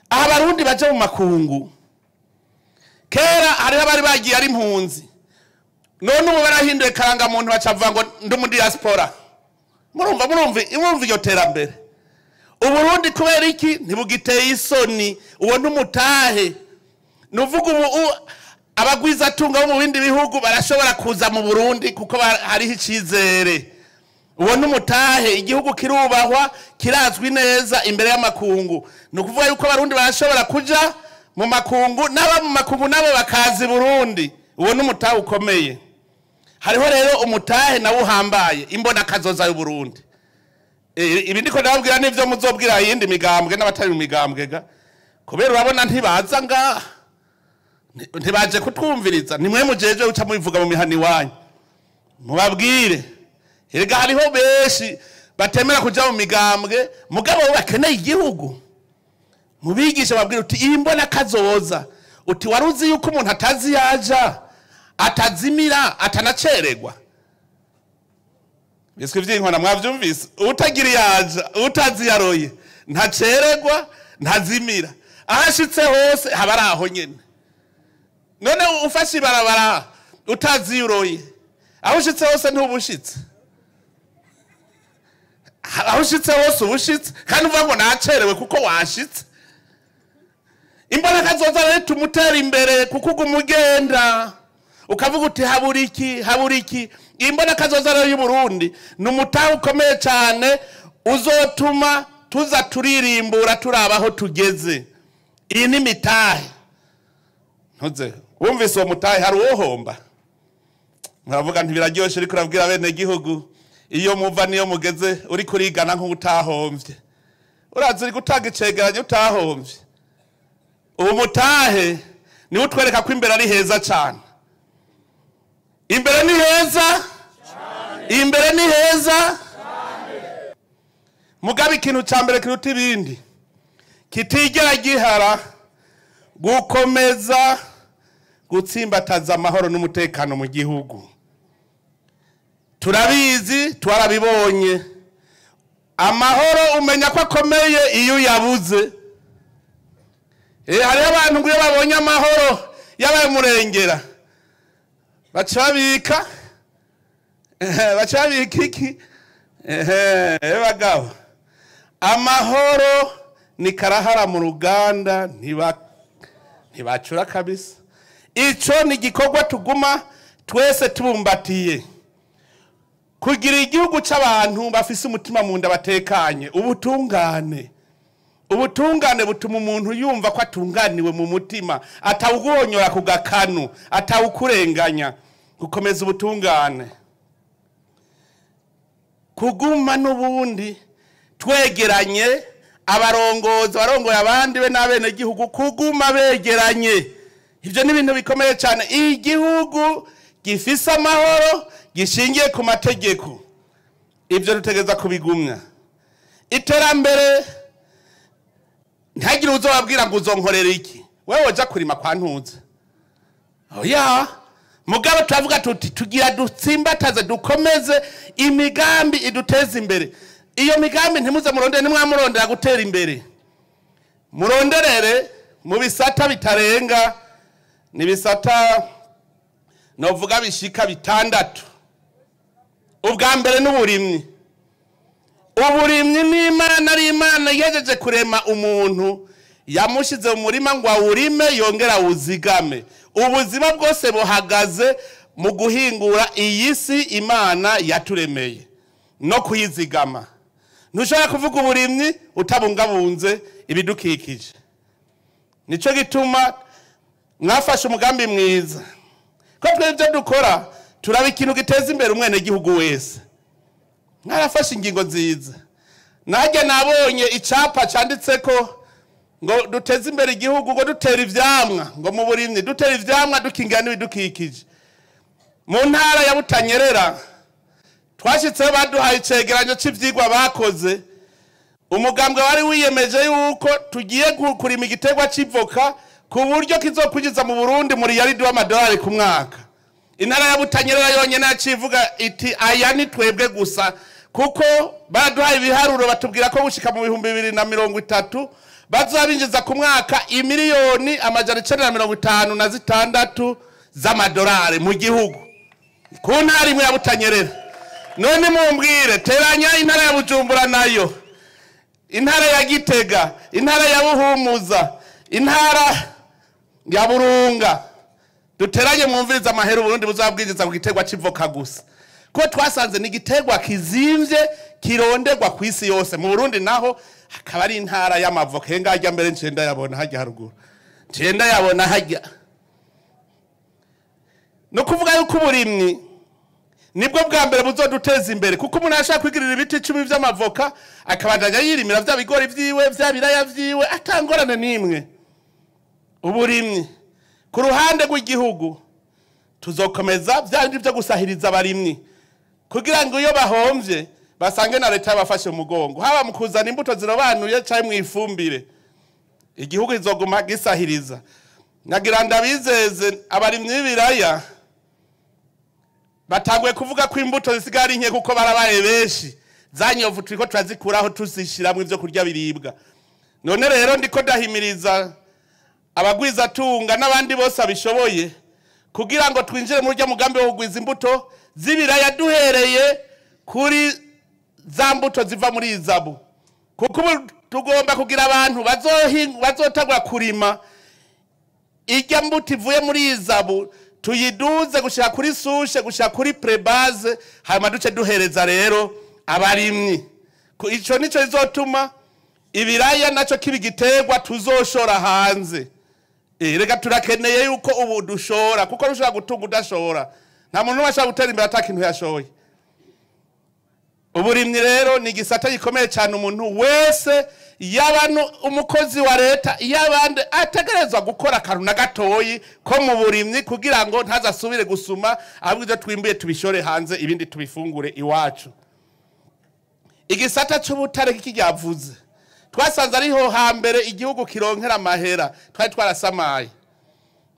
Aha Abarundi baje mu makungu, kera hariho abari bagiye ari impunzi, none ubu barahinduye karangamuntu bacavuga ngo ndi mu diaspora. Murumva iryo terambere. Uburundi kubera iki ntibugiteye isoni? Uwo n'umutahe. Nuvuga ubu abagwizatunga bo mu bindi bihugu barashobora kuza mu Burundi kuko hariho icizere. Uwo n'umutahe, igihugu kirubahwa, kirazwi neza imbere y'amakungu. Ni ukuvuga yuko Abarundi barashobora kuja mu makungu, n'aba mu makungu nabo bakaza i Burundi. Uwo n'umutahe ukomeye. Hariho rero umutahe nawo uhambaye, imbona kazoza y'u Burundi. Ibi ndiko ndababwira nivyo muzobwira yindi migambwe n'abatari mu migambwe ga. Kubera urabona ntibaza ngaha, ntibaje kutwumviriza, nimwe mujeje uca mubivuga mu mihani wanyu, mubabwire. Erega hariho benshi batemera kuja mu migambwe, mugabo bo bakeneye igihugu. Mubigisha babwire uti iyi mbona kazoza, uti waruzi yuko umuntu atazi yaja, atazimira, atanaceregwa. Biswe vy'inkona mwavyumvise, utagira yaja, utazi yaroye, ntaceregwa, ntazimira. Ahashitse hose haba ari aho nyene. None ufashe ibarabara utazi uroye, aho ushitse hose ntubushitse. Aho ushitse hose ubushitse, kandi uvuga ngo nacerewe kuko washitse. Imbona kazoza rero tumutera imbere kuko ugumugenda ukavuga uti habura iki, habura iki. Imbona kazoza rero y'u Burundi ni umutahe ukomeye cyane uzotuma tuza turirimbura turabaho tugeze. Iyi ni mitahe. Ntuze wumvise uwo mutahe hari uwohomba. Muravuga nti biraryoshe, ariko urabwira bene gihugu iyo muva niyo mugeze uri kurigana nk'utahombye. Urazi uri gutanga icegeranyo utahombye. Uwo mutahe niwo utwereka ko imbere ari heza cyane. Imbere ni heza, imbere ni heza. Mugabe ikintu ca mbere kiruta ibindi kitigera gihara, gukomeza gutsimbataza amahoro n'umutekano mu gihugu. Turabizi, twarabibonye. Amahoro umenya ko akomeye iyo uyabuze. Hariho abantu ngo iyo babonye amahoro yabaye murengera baca babika iki? Bagabo, amahoro ni karahara mu ruganda, ntibacura kabisa. Ico ni igikorwa tuguma twese tubumbatiye, kugira igihugu c'abantu bafise umutima mu nda batekanye. Ubutungane, ubutungane butuma umuntu yumva ko atunganiwe mu mutima, atawuguhonyora ku gakanu, atawukurenganya. Gukomeza ubutungane, kuguma n'ubundi twegeranye, abarongozi barongoye abandi be n'abene gihugu, kuguma begeranye. Ivyo ni ibintu bikomeye cyane. Igihugu gifise amahoro gishingiye ku mategeko, ivyo dutegereza kubigumya. Iterambere, ntagire uzobabwira ngo uzonkorera iki, wewe woja kurima kwa ntuze. Oya, mugabo turavuga tuti tugira dutsimbataze, dukomeze imigambi iduteza imbere. Iyo migambi ntimuze murondere, nimwamurondera gutera imbere, muronderere mu bisata bitarenga Ni ibisata novuga bishika 6. Ubwa mbere n'uburimyi. Uburimyi n'Imana ari Imana yejeje kurema umuntu, yamushize mu murima ngo awurime yongera awuzigame. Ubuzima bwose buhagaze mu guhingura iyi si Imana yaturemeye no kuyizigama. Ntushobora kuvuga uburimyi utabungabunze ibidukikije. Nico gituma mwafashe umugambi mwiza. Ko twebwe ibyo dukora turaba ikintu giteza imbere umwene gihugu wese. Mwarafashe ingingo nziza. Najye nabonye icapa canditseko ngo duteze imbere igihugu, ngo dutera ivyamwa, ngo mu burimyi dutera ivyamwa dukingira n'ibidukikije. Mu ntara ya Butanyerera twashitseho baduhaye icegeranyo c'ivyigwa bakoze. Umugambwe wari wiyemeje yuko tugiye kurima igiterwa c'ivoka ku buryo kizokwinjiza mu Burundi muri yaridi w'amadolari ku mwaka. Intara ya Butanyerera yonyene yacivuga iti aya ni twebwe gusa, kuko baduhaye ibiharuro batubwira ko gushika mu 2030 bazabinjiza ku mwaka imiliyoni 956 z'amadolari mu gihugu ku ntara imwe ya Butanyerera. None mumbwire, teranya intara ya Bujumbura nayo, intara ya Gitega, intara ya Buhumuza, intara ya Burunga, duteranye mwumviriza amahera Burundi buzabwinjiza ku giterwa c'ivoka gusa. Ko twasanze ni igiterwa kizimvye kironderwa ku isi yose. Mu Burundi naho akaba ari intara y'amavoka. Henga hajya mbere ncenda yabona hajya haruguru, ncenda yabona hajya. No kuvuga yuko uburimyi nibwo bwa mbere buzoduteza imbere, kuko umuntu ashaka kwigirira ibiti 10 vy'amavoka akabandanya yirimira vya bigori vyiwe vya biraya vyiwe atangorane nimwe. Uburimyi ku ruhande rw'igihugu tuzokomeza vya bindi vyo gusahiriza abarimyi kugira ngo iyo bahomvye basange na leta yabafashe umugongo, haba mu kuzana imbuto zirobanuye canke mu ifumbire. Igihugu izoguma gisahiriza. Nagira ndabizeze abarimyi b'ibiraya batanguye kuvuga ko imbuto zisigaye ari nke kuko barabaye benshi. Za nyovu turiko turazikuraho tuzishiramwo ivyo kurya biribwa. None rero ndiko ndahimiriza abagwizatunga n'abandi bose abishoboye kugira ngo twinjire muri rya mugambi wo kugwiza imbuto z'ibiraya duhereye kuri za mbuto ziva muri izabu, kuko ubu tugomba kugira abantu bazotagura kurima irya mbuto ivuye muri izabu, tuyiduze gushika kuri sushe, gushika kuri prebase, hanyuma duce duhereza rero abarimyi. Ico nico izotuma ibiraya naco kiba igiterwa tuzoshora hanze. Reka turakeneye yuko ubu dushora, kuko rushobora gutunga udashora. Nta muntu n'umwe ashobora gutera imbere ata kintu yashoye. Uburimyi rero ni igisata gikomeye cyane, umuntu wese yaba umukozi wa leta yabande ategerezwa gukora akantu na gatoyi ko mu burimyi kugira ngo ntazasubire gusuma, ahubwo ibyo twimbuye tubishore hanze ibindi tubifungure iwacu. Igisata c'ubutare kikiryavuze twasanze ariho hambere igihugu kironkera amahera, twari twarasamaye.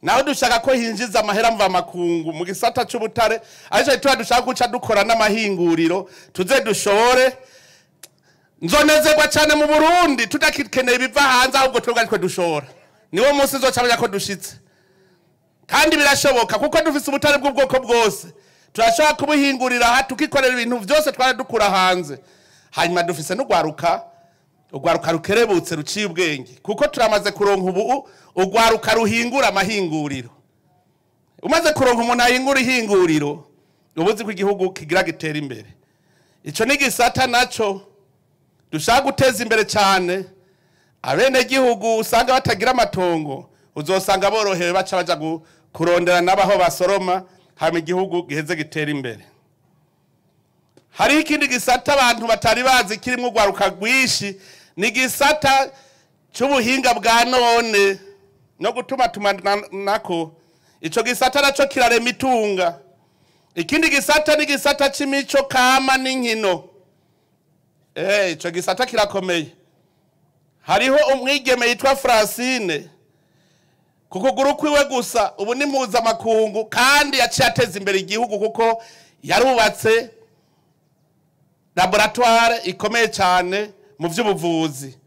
Naho dushaka ko hinjiza amahera mva makungu mu gisata c'ubutare, ariko tuba dushaka guca dukora n'amahinguriro tuze dushore. Nzonezerwa cyane mu Burundi tudakeneye ibiva hanze, ahubwo twebwe ariko dushora. Niwo munsi nzocamenya ko dushitse, kandi birashoboka kuko dufise ubutare bw'ubwoko bwose. Turashobora kubuhingurira aha tukikorera ibintu byose twari dukura hanze. Hanyuma dufise n'ugwaruka, ugwaruka rukerebutse ruciye ubwenge, kuko turamaze kuronka ubu ugwaruka ruhingura amahinguriro. Umaze kuronka umuntu ahingura ihinguriro, ubuzi ko igihugu kigira gitera imbere. Ico ni gisata naco dushaka guteza imbere cyane. Abene gihugu usanga batagira amatongo, uzosanga borohewe baca baja kurondera nabaho basoroma, hama igihugu giheze gitera imbere. Hari ikindi gisata abantu batari bazi kirimo ugwaruka rwinshi, ni gisata c'ubuhinga bwa none no gutuma tumanako. Ico gisata naco kirarema itunga. Ikindi gisata ni gisata c'imico kama n'inkino. Ico gisata kirakomeye. Hariho umwigeme yitwa Francine, ku kuguru kwiwe gusa ubu ni mpuzamakungu, kandi yaciye ateza imbere igihugu kuko yarubatse laboratoire ikomeye cyane mu by'ubuvuzi.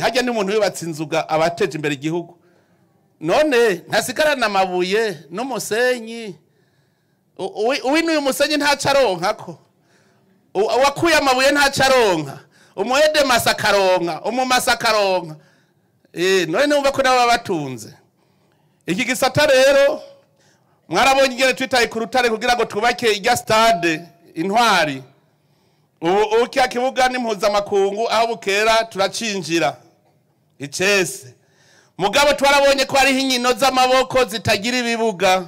Hajya n'umuntu yubatse inzuga abateje imbere igihugu. None ntasigarana amabuye n'umusenyi. Uwinuye umusenyi ntaco aronkako. Uwakuye amabuye ntaco aronka. Umuhede masakaronka, umumasakaronka. None numva ko nabo batunze. Iki gisata rero mwarabonye ingene twitaye ku rutare kugira ngo twubake irya stade Intwari. Ubu kya kibuga ni mpuzamakungu aho bukera turacinjira icese. Mugabo twarabonye ko hariho inkino z'amaboko zitagira ibibuga.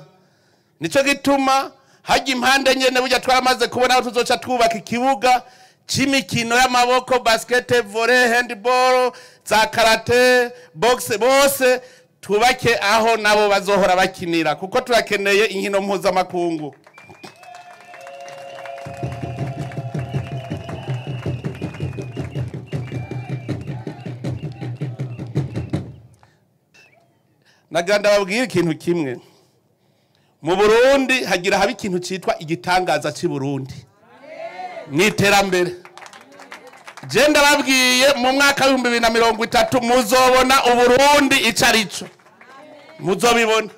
Nico gituma hajya impande nyene burya twaramaze kubona aho tuzoca twubaka ikibuga c'imikino y'amaboko, basket, volley, handball, za karate, boxe, bose twubake aho nabo bazohora bakinira kuko turakeneye inkino mpuzamakungu. Naganda babwira ikintu kimwe. Mu Burundi hagira haba ikintu citwa igitangaza c'i Burundi. Mwiterambere. Je ndababwiye mu mwaka wa 2030 muzobona Uburundi icarico. Muzobibona.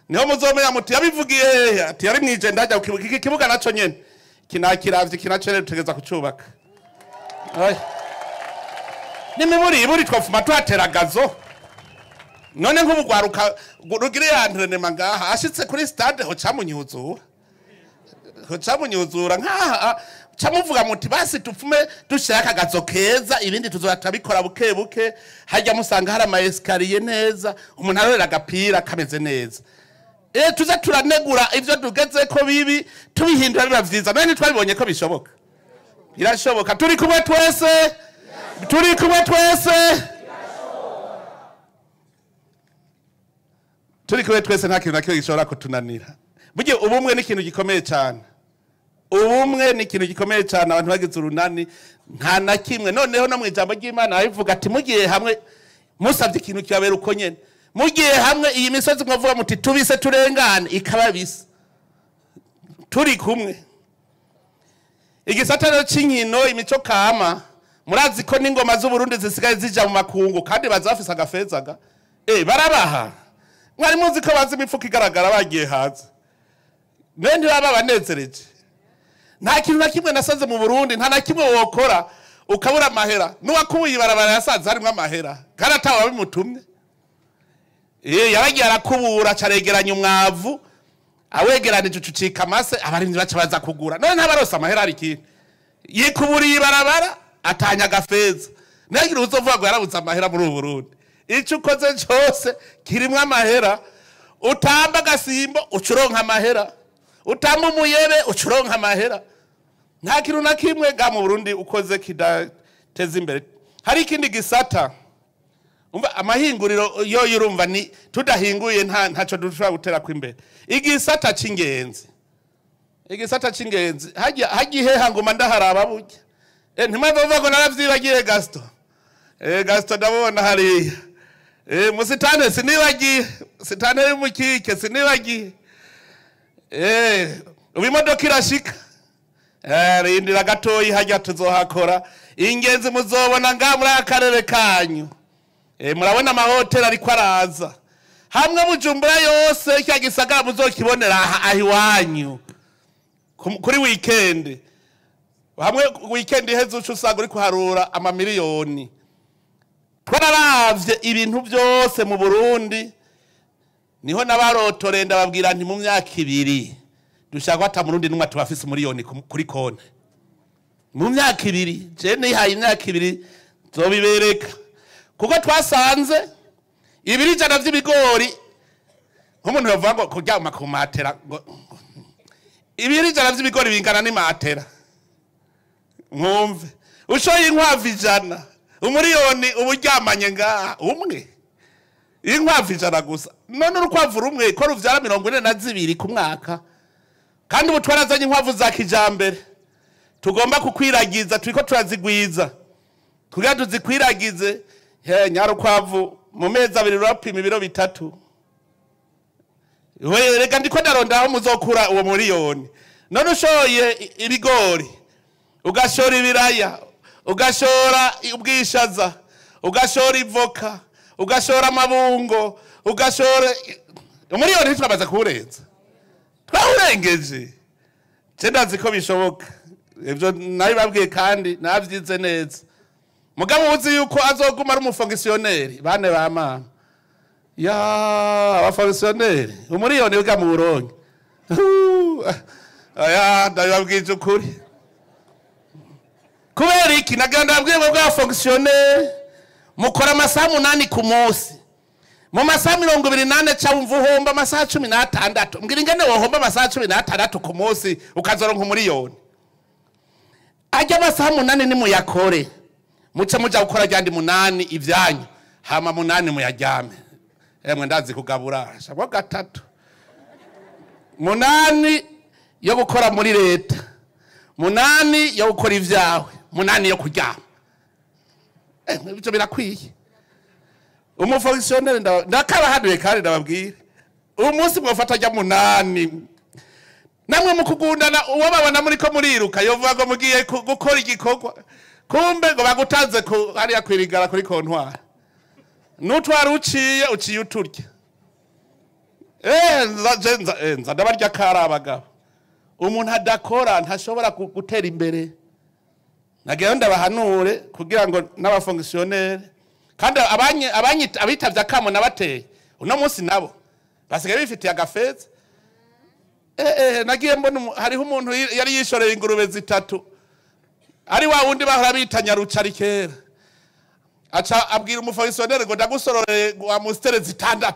Niho muzomenya muti yabivugiye hehe ati yari mwije ndajya kukibuga iki kibuga naco nyene. Kinakiravye kinacerere tutegeza kucubaka. Ay. Nimiburi iburi twafuma twateragazo. None nk'ubugwaruka rugire yanrenema ngaha ashitse kuri stade ho camunyuzura. Ho camunyuzura nkaha camuvuga muti basi tupfume dushaka agazo keza ibindi tuzotabikora buke buke hajya musanga hari ama escalier neza umuntu arorera agapira kameze neza. Tuza turanegura ivyo tugeze ko bibi tubihindura biba vyiza. None twabibonye ko bishoboka. Birashoboka turi kumwe twese. Turi kumwe twese. Turi kumwe twese nta kintu na kimwe gishobora kutunanira. Burya ubumwe ni ikintu gikomeye cyane. Ubumwe ni ikintu gikomeye cyane abantu bagize urunani nta na kimwe. Noneho no mu ijambo ry'Imana abivuga ati mugiye hamwe musabye ikintu kibabera uko nyene. Mugiye hamwe iyi misozi mwavuga muti tubise turengane ikababisa. Turi kumwe. Igisata c'inkino imico kama murazi ko n'ingoma z'u Burundi zisigaye zija mu makungu kandi bazafisa agafezaga. Barabaha. Mwari muzi ko bazi imifuko igaragara bagiye hanze. Nende baba banezereje. Nta kintu na kimwe nasanze mu Burundi, nta na kimwe wokora ukabura amahera. Nuwakubuye ibarabara yasanze harimo amahera. Kandi atawe wabimutumye. Yaragiye arakubura acaregeranya umwavu, awegeranije ucucika amase, abarimyi baca baza kugura. None ntabarose amahera ari ikintu. Yikuburiye ibarabara atanya agafeza. Nagira uzovuga ngo yarabuze amahera muri Burundi. Ico ukoze cyose kirimwe amahera. Utamba agasimbo ucuronka amahera. Utamba umuyebe ucuronka amahera. Nta kintu na kimwe ga mu Burundi ukoze kidateza imbere. Hari ikindi gisata. Umva amahinguriro yo yurumva ni tudahinguye ntaco dushobora gutera ku imbere. Igisata c'ingenzi. Igisata c'ingenzi hagiye hangoma ndaharaba burya. Ntimwava ngo naravyibagiye Gaston. Gaston ndabona hariya. Musitane sinibagiye, sitane y'umukike sinibagiye. Ubu imodoka irashika. Rindira gatoyi hajya tuzohakora. Ingenzi muzobona nga muri akarere kanyu. Murabona amahoteli ariko araza. Hamwe Bujumbura yose cya gisagara muzokibonera aha iwanyu. Kuri weekend. Hamwe weekend iheze uca usanga uri kuharura amamiliyoni. Twararavye ibintu byose mu Burundi niho nabarotore ndababwira nti mu myaka ibiri dushaka ata Murundi numwe tubafise miliyoni kuri konte. Mu myaka ibiri je nihaye imyaka ibiri nzobibereka. Kuko twasanze 200 vy'ibigori nk'umuntu yavuga ngo kuryama ku matera ngo 200 vy'ibigori bingana n'imatera. Mwumve ushoye inkwavu 100 umuriyoni uburyamanye ngaha umwe inkwavu 100 gusa. None urukwavu rumwe ko ruvyara 42 ku mwaka. Kandi ubu twarazanye inkwavu za kijambere tugomba kukwiragiza, turiko turazigwiza kugira tuzikwiragize. Nyarukwavu mu mezi abiri rurapima ibiro 3. We reka ndiko ndaronda aho muzokura uwo muriyoni. None ushoye ibigori, ugashora ibiraya, ugashora ubwishaza, ugashora ivoka, ugashora amabungo, ugashora umuriyoni, ntitwamaze kuwurenza, twawurengeje. Je ndazi ko bishoboka, ivyo nabibabwiye kandi navyize neza. Mugabo uzi yuko azoguma ari umufonctionnaire, bane ba mama ya abafonctionnaire, umuriyoni wiga mu Burundi. Aya ndabibabwije ukuri. Kubera iki? Nagira ndababwiye ngo bwa fonctionnaire mukora amasaha 8 ku munsi, mu masaha 24 ca wumva uhomba amasaha 16. Mbwira ingene wohomba amasaha 16 ku munsi ukazoronka umuriyoni. Ajya amasaha 8 nimuyakore, muce muja gukora ryandi 8 ivyanyu, hama 8 muyaryame. Emwe ndazi kugabura shabwo 3 8 yo gukora muri leta, 8 yo gukora ivyawe, 8 yo kuryama. Ibyo birakwiye. Umufonctionnaire ndakabahanuye kandi ndababwira, umunsi mwofata ajya 8 namwe mukugundana, uwo babona muri ko muriruka yovuga ngo mugiye gukora igikorwa, kumbe ngo bagutanze hariya kwirigara kuri kontwara, nutwara uciye uturya. Nza ndabarya kari abagabo. Umuntu adakora ntashobora gutera imbere. Nagira ndabahanure kugira ngo n'abafonctionnaire kandi abitavye akamo nabateye uno munsi nabo basigaye bifitiye agafeza. Nagiye mbona hariho umuntu yari yishoreye ingurube 3, ari wa wundi bahora bitanya rucari kera, aca abwira umufonctionnaire ngo ndagusororeye wa mustere 6,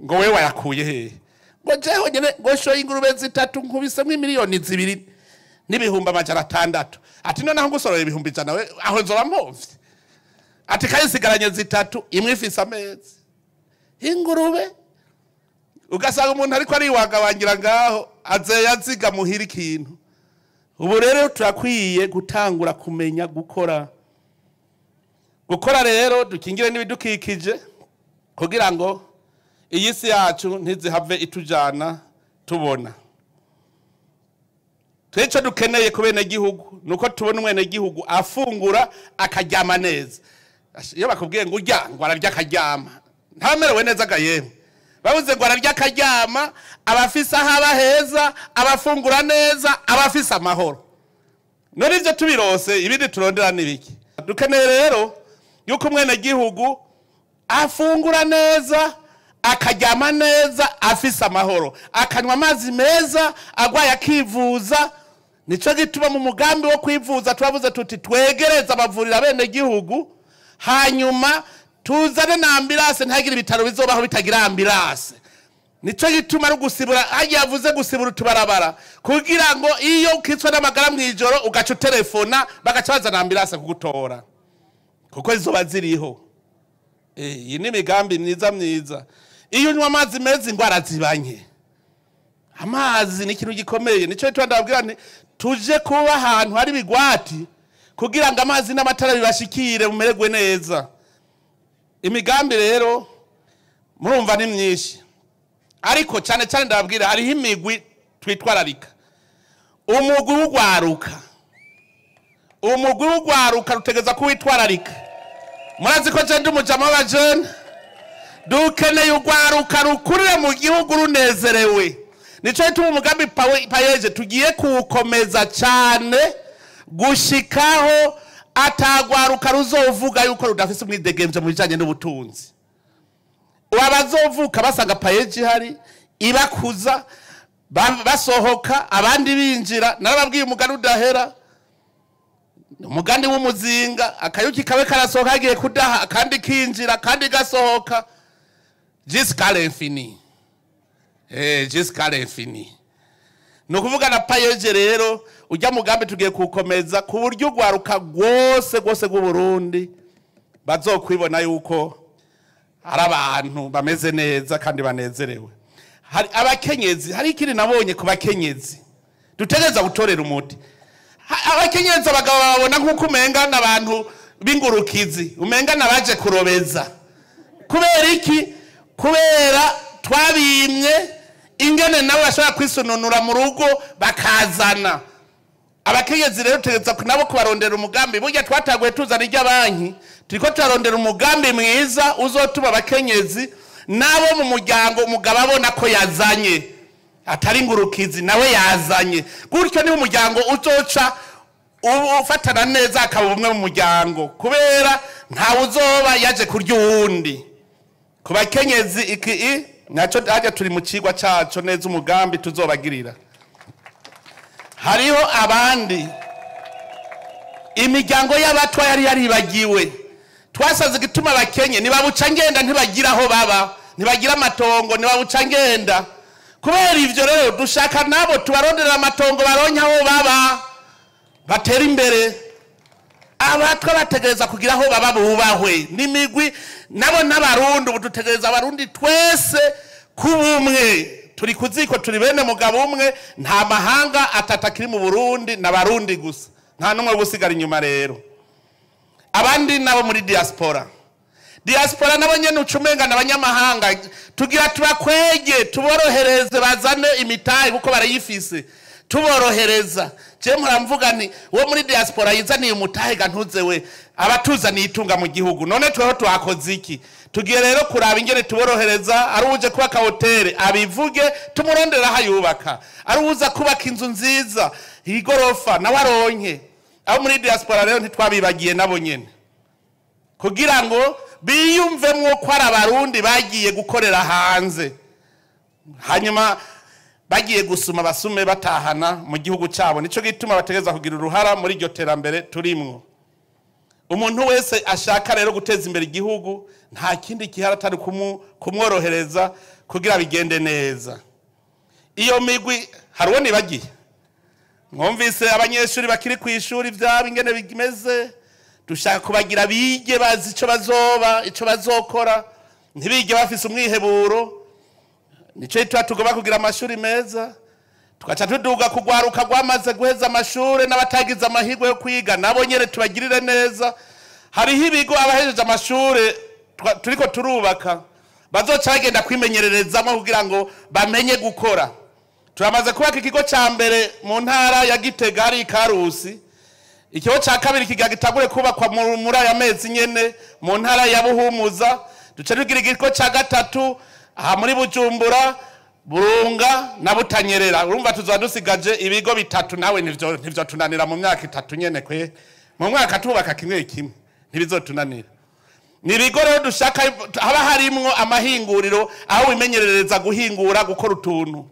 ngo wewe wayakuye hehe? Ngo jeho nyene ngo shoye ingurube 3 nkubisemo miliyoni 2 n'ibihumbi 600. Ati none aho ngusororeye ibihumbi 100 we aho nzoba mpomvye? Ati kayisigaranye 3, imwe ifise amezi. Ingurube ugasanga umuntu ariko ariwagabangira ngaho azeya aziga muhira ikintu. Ubu rero turakwiye gutangura kumenya gukora. Gukora rero dukingire n'ibidukikije kugira ngo iyi si yacu ntizihave itujana tubona. Tweco dukeneye ku bene gihugu nuko tubona umwene gihugu afungura akaryama neza. Iyo bakubwiye ngo urya ngo ararya akaryama, ntamerewe neza gayemwe. Babuze ngo ararya akaryama, abafise aho aba heza, abafungura neza, abafise amahoro. None ivyo tubirose, ibindi turondera nibiki? Dukeneye rero yuko umwene gihugu afungura neza, akaryama neza, afise amahoro, akanywa amazi meza, agwaye akivuza. Nico gituma mu mugambi wo kwivuza twavuze tuti twegereza abavurira bene gihugu, hanyuma tuzane na ambulance, ntihagire ibitaro bizobaho bitagira ambulance. Nico gituma ari gusibura, hagiye yavuze gusibura utubarabara kugira ngo iyo ukitswe n'amagara mwijoro ugaca utelefona bagaca bazana ambulance kugutora, kuko izoba ziriho. Iyi ni imigambi myiza myiza. Iyo unywa amazi meza ingwara zibanye. Amazi ni ikintu gikomeye. Nico gituma ndababwira nti tuje kuba ahantu hari bigwati kugira ngo amazi n'amatara bibashikire mumererwe neza. Imigambi rero murumva ni myinshi, ariko cyane cyane ndababwira hariho imigwi twitwararika. Umugwi w'ugwaruka, umugwi w'ugwaruka rutegeza kuwitwararika. Murazi ko je ndi umujama w'abajene, dukeneye ugwaruka rukurire mu gihugu runezerewe. Nico gituma umugambi payeje tugiye kuwukomeza cyane gushikaho atagwaruka ruzovuga yuko rudafise umwidegemvyo mu bijanye n'ubutunzi. Abazovuka basanga payeje ihari ibakuza, basohoka abandi binjira. Narababwiye umugani udahera, umugani w'umuzinga, akayuki kawe karasohoka kagiye kudaha, akandi kinjira, akandi gasohoka, jusqu'à l'infini. Jusqu'à l'infini. Ni ukuvuga na payeje rero ujya mugambi tugiye kuwukomeza ku buryo ugwaruka rwose rwose rw'Uburundi bazokwibona yuko ari abantu bameze neza kandi banezerewe. Hari abakenyezi, hari ikindi nabonye ku bakenyezi dutegereza gutorera umuti. Abakenyezi abagabo babona nk'uko umenga n'abantu b'ingurukizi, umenga n'abaje kurobeza. Kubera iki? Kubera twabimye ingene nabo bashobora kwisununura mu rugo bakazana. Abakenyezi rero tutegereza nabo kubarondera umugambi. Burya twataguye tuzana irya banki, Turiko turarondera umugambi mwiza uzotuma abakenyezi nabo mu muryango umugabo abona ko yazanye, atari ngurukizi nawe yazanye. Gutyo niho umuryango uzoca ufatana neza, akaba ubumwe mu muryango, kubera ntawe uzoba yaje kurya uwundi. Ku bakenyezi iki naco hajya turi mu cigwa caco neza, umugambi tuzobagirira. Hariho abandi imiryango y'abatwa yari yaribagiwe. Twasaze igituma abakenye ntibabuca ngenda, ntibagira aho baba, ntibagira amatongo, ntibabuca ngenda. Kubera ivyo rero dushaka nabo tubaronderera amatongo, baronke aho baba, batera imbere. Abatwa bategereza kugira aho baba bubahwe n'imigwi nabo n'abarundi. Ubu dutegereza abarundi twese kubumwe, turi kuziko, turi bene mugabo umwe, nta mahanga atatu akiri mu Burundi, n'abarundi gusa, nta n'umwe gusigara inyuma. Rero abandi nabo muri diaspora, diaspora nabo nyene ucumenga n'abanyamahanga, tugira tubakwege, tuborohereze bazane imitahe kuko barayifise, tuborohereza. Je muramvuga nti uwo muri diaspora yizaniye umutahe ga ntuze we abatuzaniye itunga mu gihugu, none tweho twakoze iki? Tugiye rero kuraba ingene tuborohereza. Ari uje kubaka hoteli abivuge, tumurondera aho ayubaka, ari uza kubaka inzu nziza igorofa nawe aronke. Abo muri diaspora rero ntitwabibagiye nabo nyene, kugira ngo biyumvemwo ko ari abarundi bagiye gukorera hanze, hanyuma bagiye gusuma basume batahana mu gihugu cyabo. Nico gituma bategereza kugira uruhara muri iryo terambere turimwo. Umuntu wese ashaka rero guteza imbere igihugu nta kindi gihari atari kumworohereza kugira bigende neza. Iyo migwi hari uwo nibagiye, mwumvise abanyeshuri bakiri ku ishuri vyabo ingene bimeze. Dushaka kubagira bige bazi ico bazoba, ico bazokora, ntibige bafise umwiheburo. Nico gituma tugomba kugira amashuri meza, tugaca tuduga kugwaruka rwamaze guheza amashure n'abatagize amahirwe yo kwiga nabo nyene tubagirire neza. Hariho ibigo abahejeje amashure turiko turubaka bazoca bagenda kwimenyererezamo kugira ngo bamenye gukora. Turamaze kubaka ikigo ca mbere mu ntara ya Gitega ari Karusi. Ikigo ca kabiri kigira gitangure kubakwa muri aya mezi nyene mu ntara ya Buhumuza. Duce tugira ikigo ca gatatu aha muri Bujumbura, Burunga na Butanyerera. Urumva tuzoba dusigaje ibigo bitatu, nawe ntivyo tunanira mu myaka itatu nyene kwe. Mu mwaka tubaka kimwe kimwe ntibizotunanira. Ni ibigo rero dushaka haba harimwo amahinguriro aho wimenyerereza guhingura, gukora utuntu.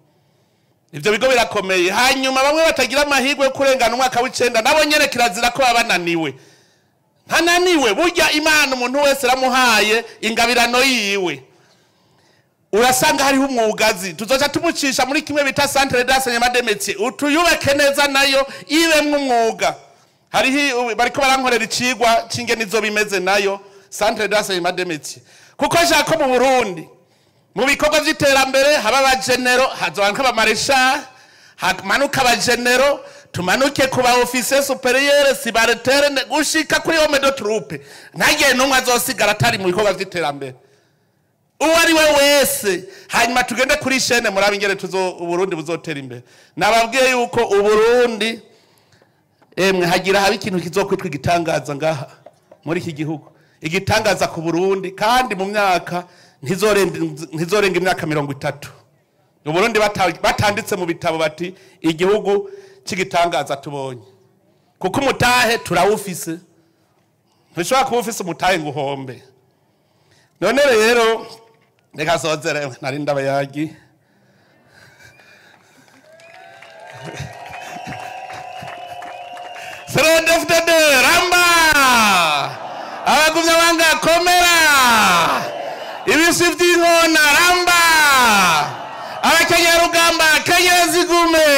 Ivyo bigo birakomeye. Hanyuma bamwe batagira amahirwe yo kurengana umwaka w'icenda nabo nyene kirazira ko baba bananiwe. Ntananiwe, burya Imana umuntu wese ramuhaye ingabirano yiwe. Urasanga hariho umwugazi, tuzoca tumucisha muri kimwe bita centre d'enseignement des métiers, utuyubake neza nayo ibemwo umwuga. Hariho bariko barankorera icigwa c'ingene izo bimeze nayo centre d'enseignement des métiers, kuko nshaka ko mu Burundi mu bikorwa vy'iterambere haba abagenero, hazobanka abamaresha, hamanuka abagenero, tumanuke ku ba officier supérieur, subalterne, gushika kuri homme de troupe. Ntagiye n'umwe azosigara atari mu bikorwa vy'iterambere, uwo ari we wese. Hanyuma tugende kuri chaîne murabe ingene tuzo Uburundi buzotera imbere. Nababwiye yuko Uburundi emwe hagira haba ikintu kizokwitwa igitangaza ngaha muri iki gihugu, igitangaza ku Burundi, kandi mu myaka ntizorenga imyaka 30. Uburundi batanditse mu bitabo bati igihugu c'igitangaza tubonye, kuko umutahe turawufise. Ntushobora kuba ufise umutahe ngo uhombe. None rero reka sozere, nari ndabayagi. CNDD-FDD ramba, abagumya banga komera, ibisi vy'inkona ramba, abakenyerugamba kenyezigume.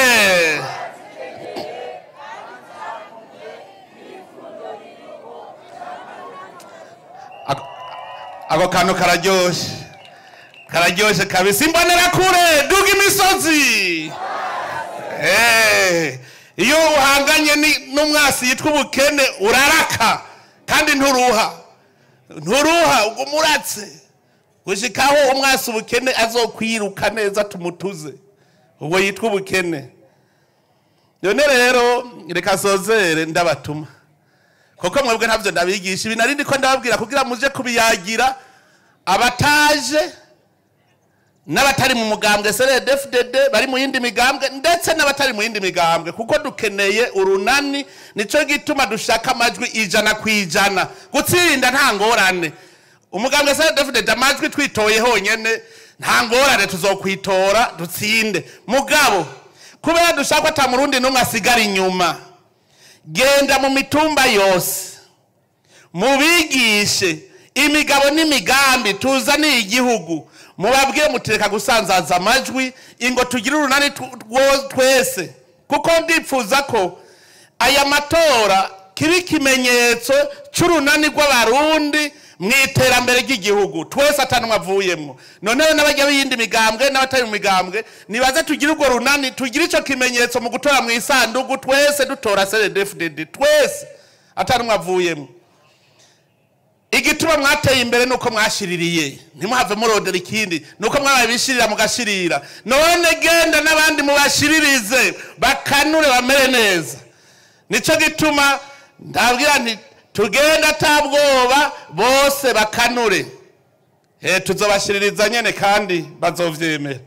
Ako kantu kararyoshe, kararyoshe kabisa. Imbonerakure duga imisozi. Iyo uhanganye n'umwasi yitwa ubukene uraraka kandi nturuha, nturuha ugumuratse gushikaho umwasi ubukene azokwiruka neza tumutuze, ubwo yitwa ubukene. None rero reka sozere ndabatuma Kuko mwebwe ntavyo ndabigisha, ibi nari ndiko ndababwira kugira muje kubiyagira abataje n'abatari mu mugambwe CNDD-FDD, bari mu yindi migambwe, ndetse n'abatari mu yindi migambwe, kuko dukeneye urunani. Nico gituma dushaka amajwi 100%. Gutsinda nta ngorane, umugambwe CNDD-FDD amajwi twitoye honyene nta ngorane, tuzokwitora dutsinde. Mugabo kubera dushaka ata murundi n'umwe asigara inyuma, genda mu mitumba yose mubigishe imigabo n'imigambi tuzaniye igihugu, mubabwire mutereka gusanzaza amajwi, ingo tugire urunani twese. Kuko ndipfuza ko aya matora kiba ikimenyetso c'urunani rw'abarundi mu iterambere ry'igihugu twese, atanumwe avuyemwo. Noneho n'abajya b'iyindi migambwe n'abatari mu migambwe nibaze tugire urwo runani, tugire ico kimenyetso mu gutora mu isandugu, twese dutora CNDD-FDD, twese atanumwe avuyemwo. Igituma mwateye imbere nuko mwashiririye, ntimuhave murondera ikindi, nuko mwabaye bishirira mugashirira. None genda n'abandi mubashiririze bakanure bamere neza. Nico gituma ndabwira nti tugenda atabwoba, bose bakanure. Tuzobashiririza nyene kandi bazovyemera.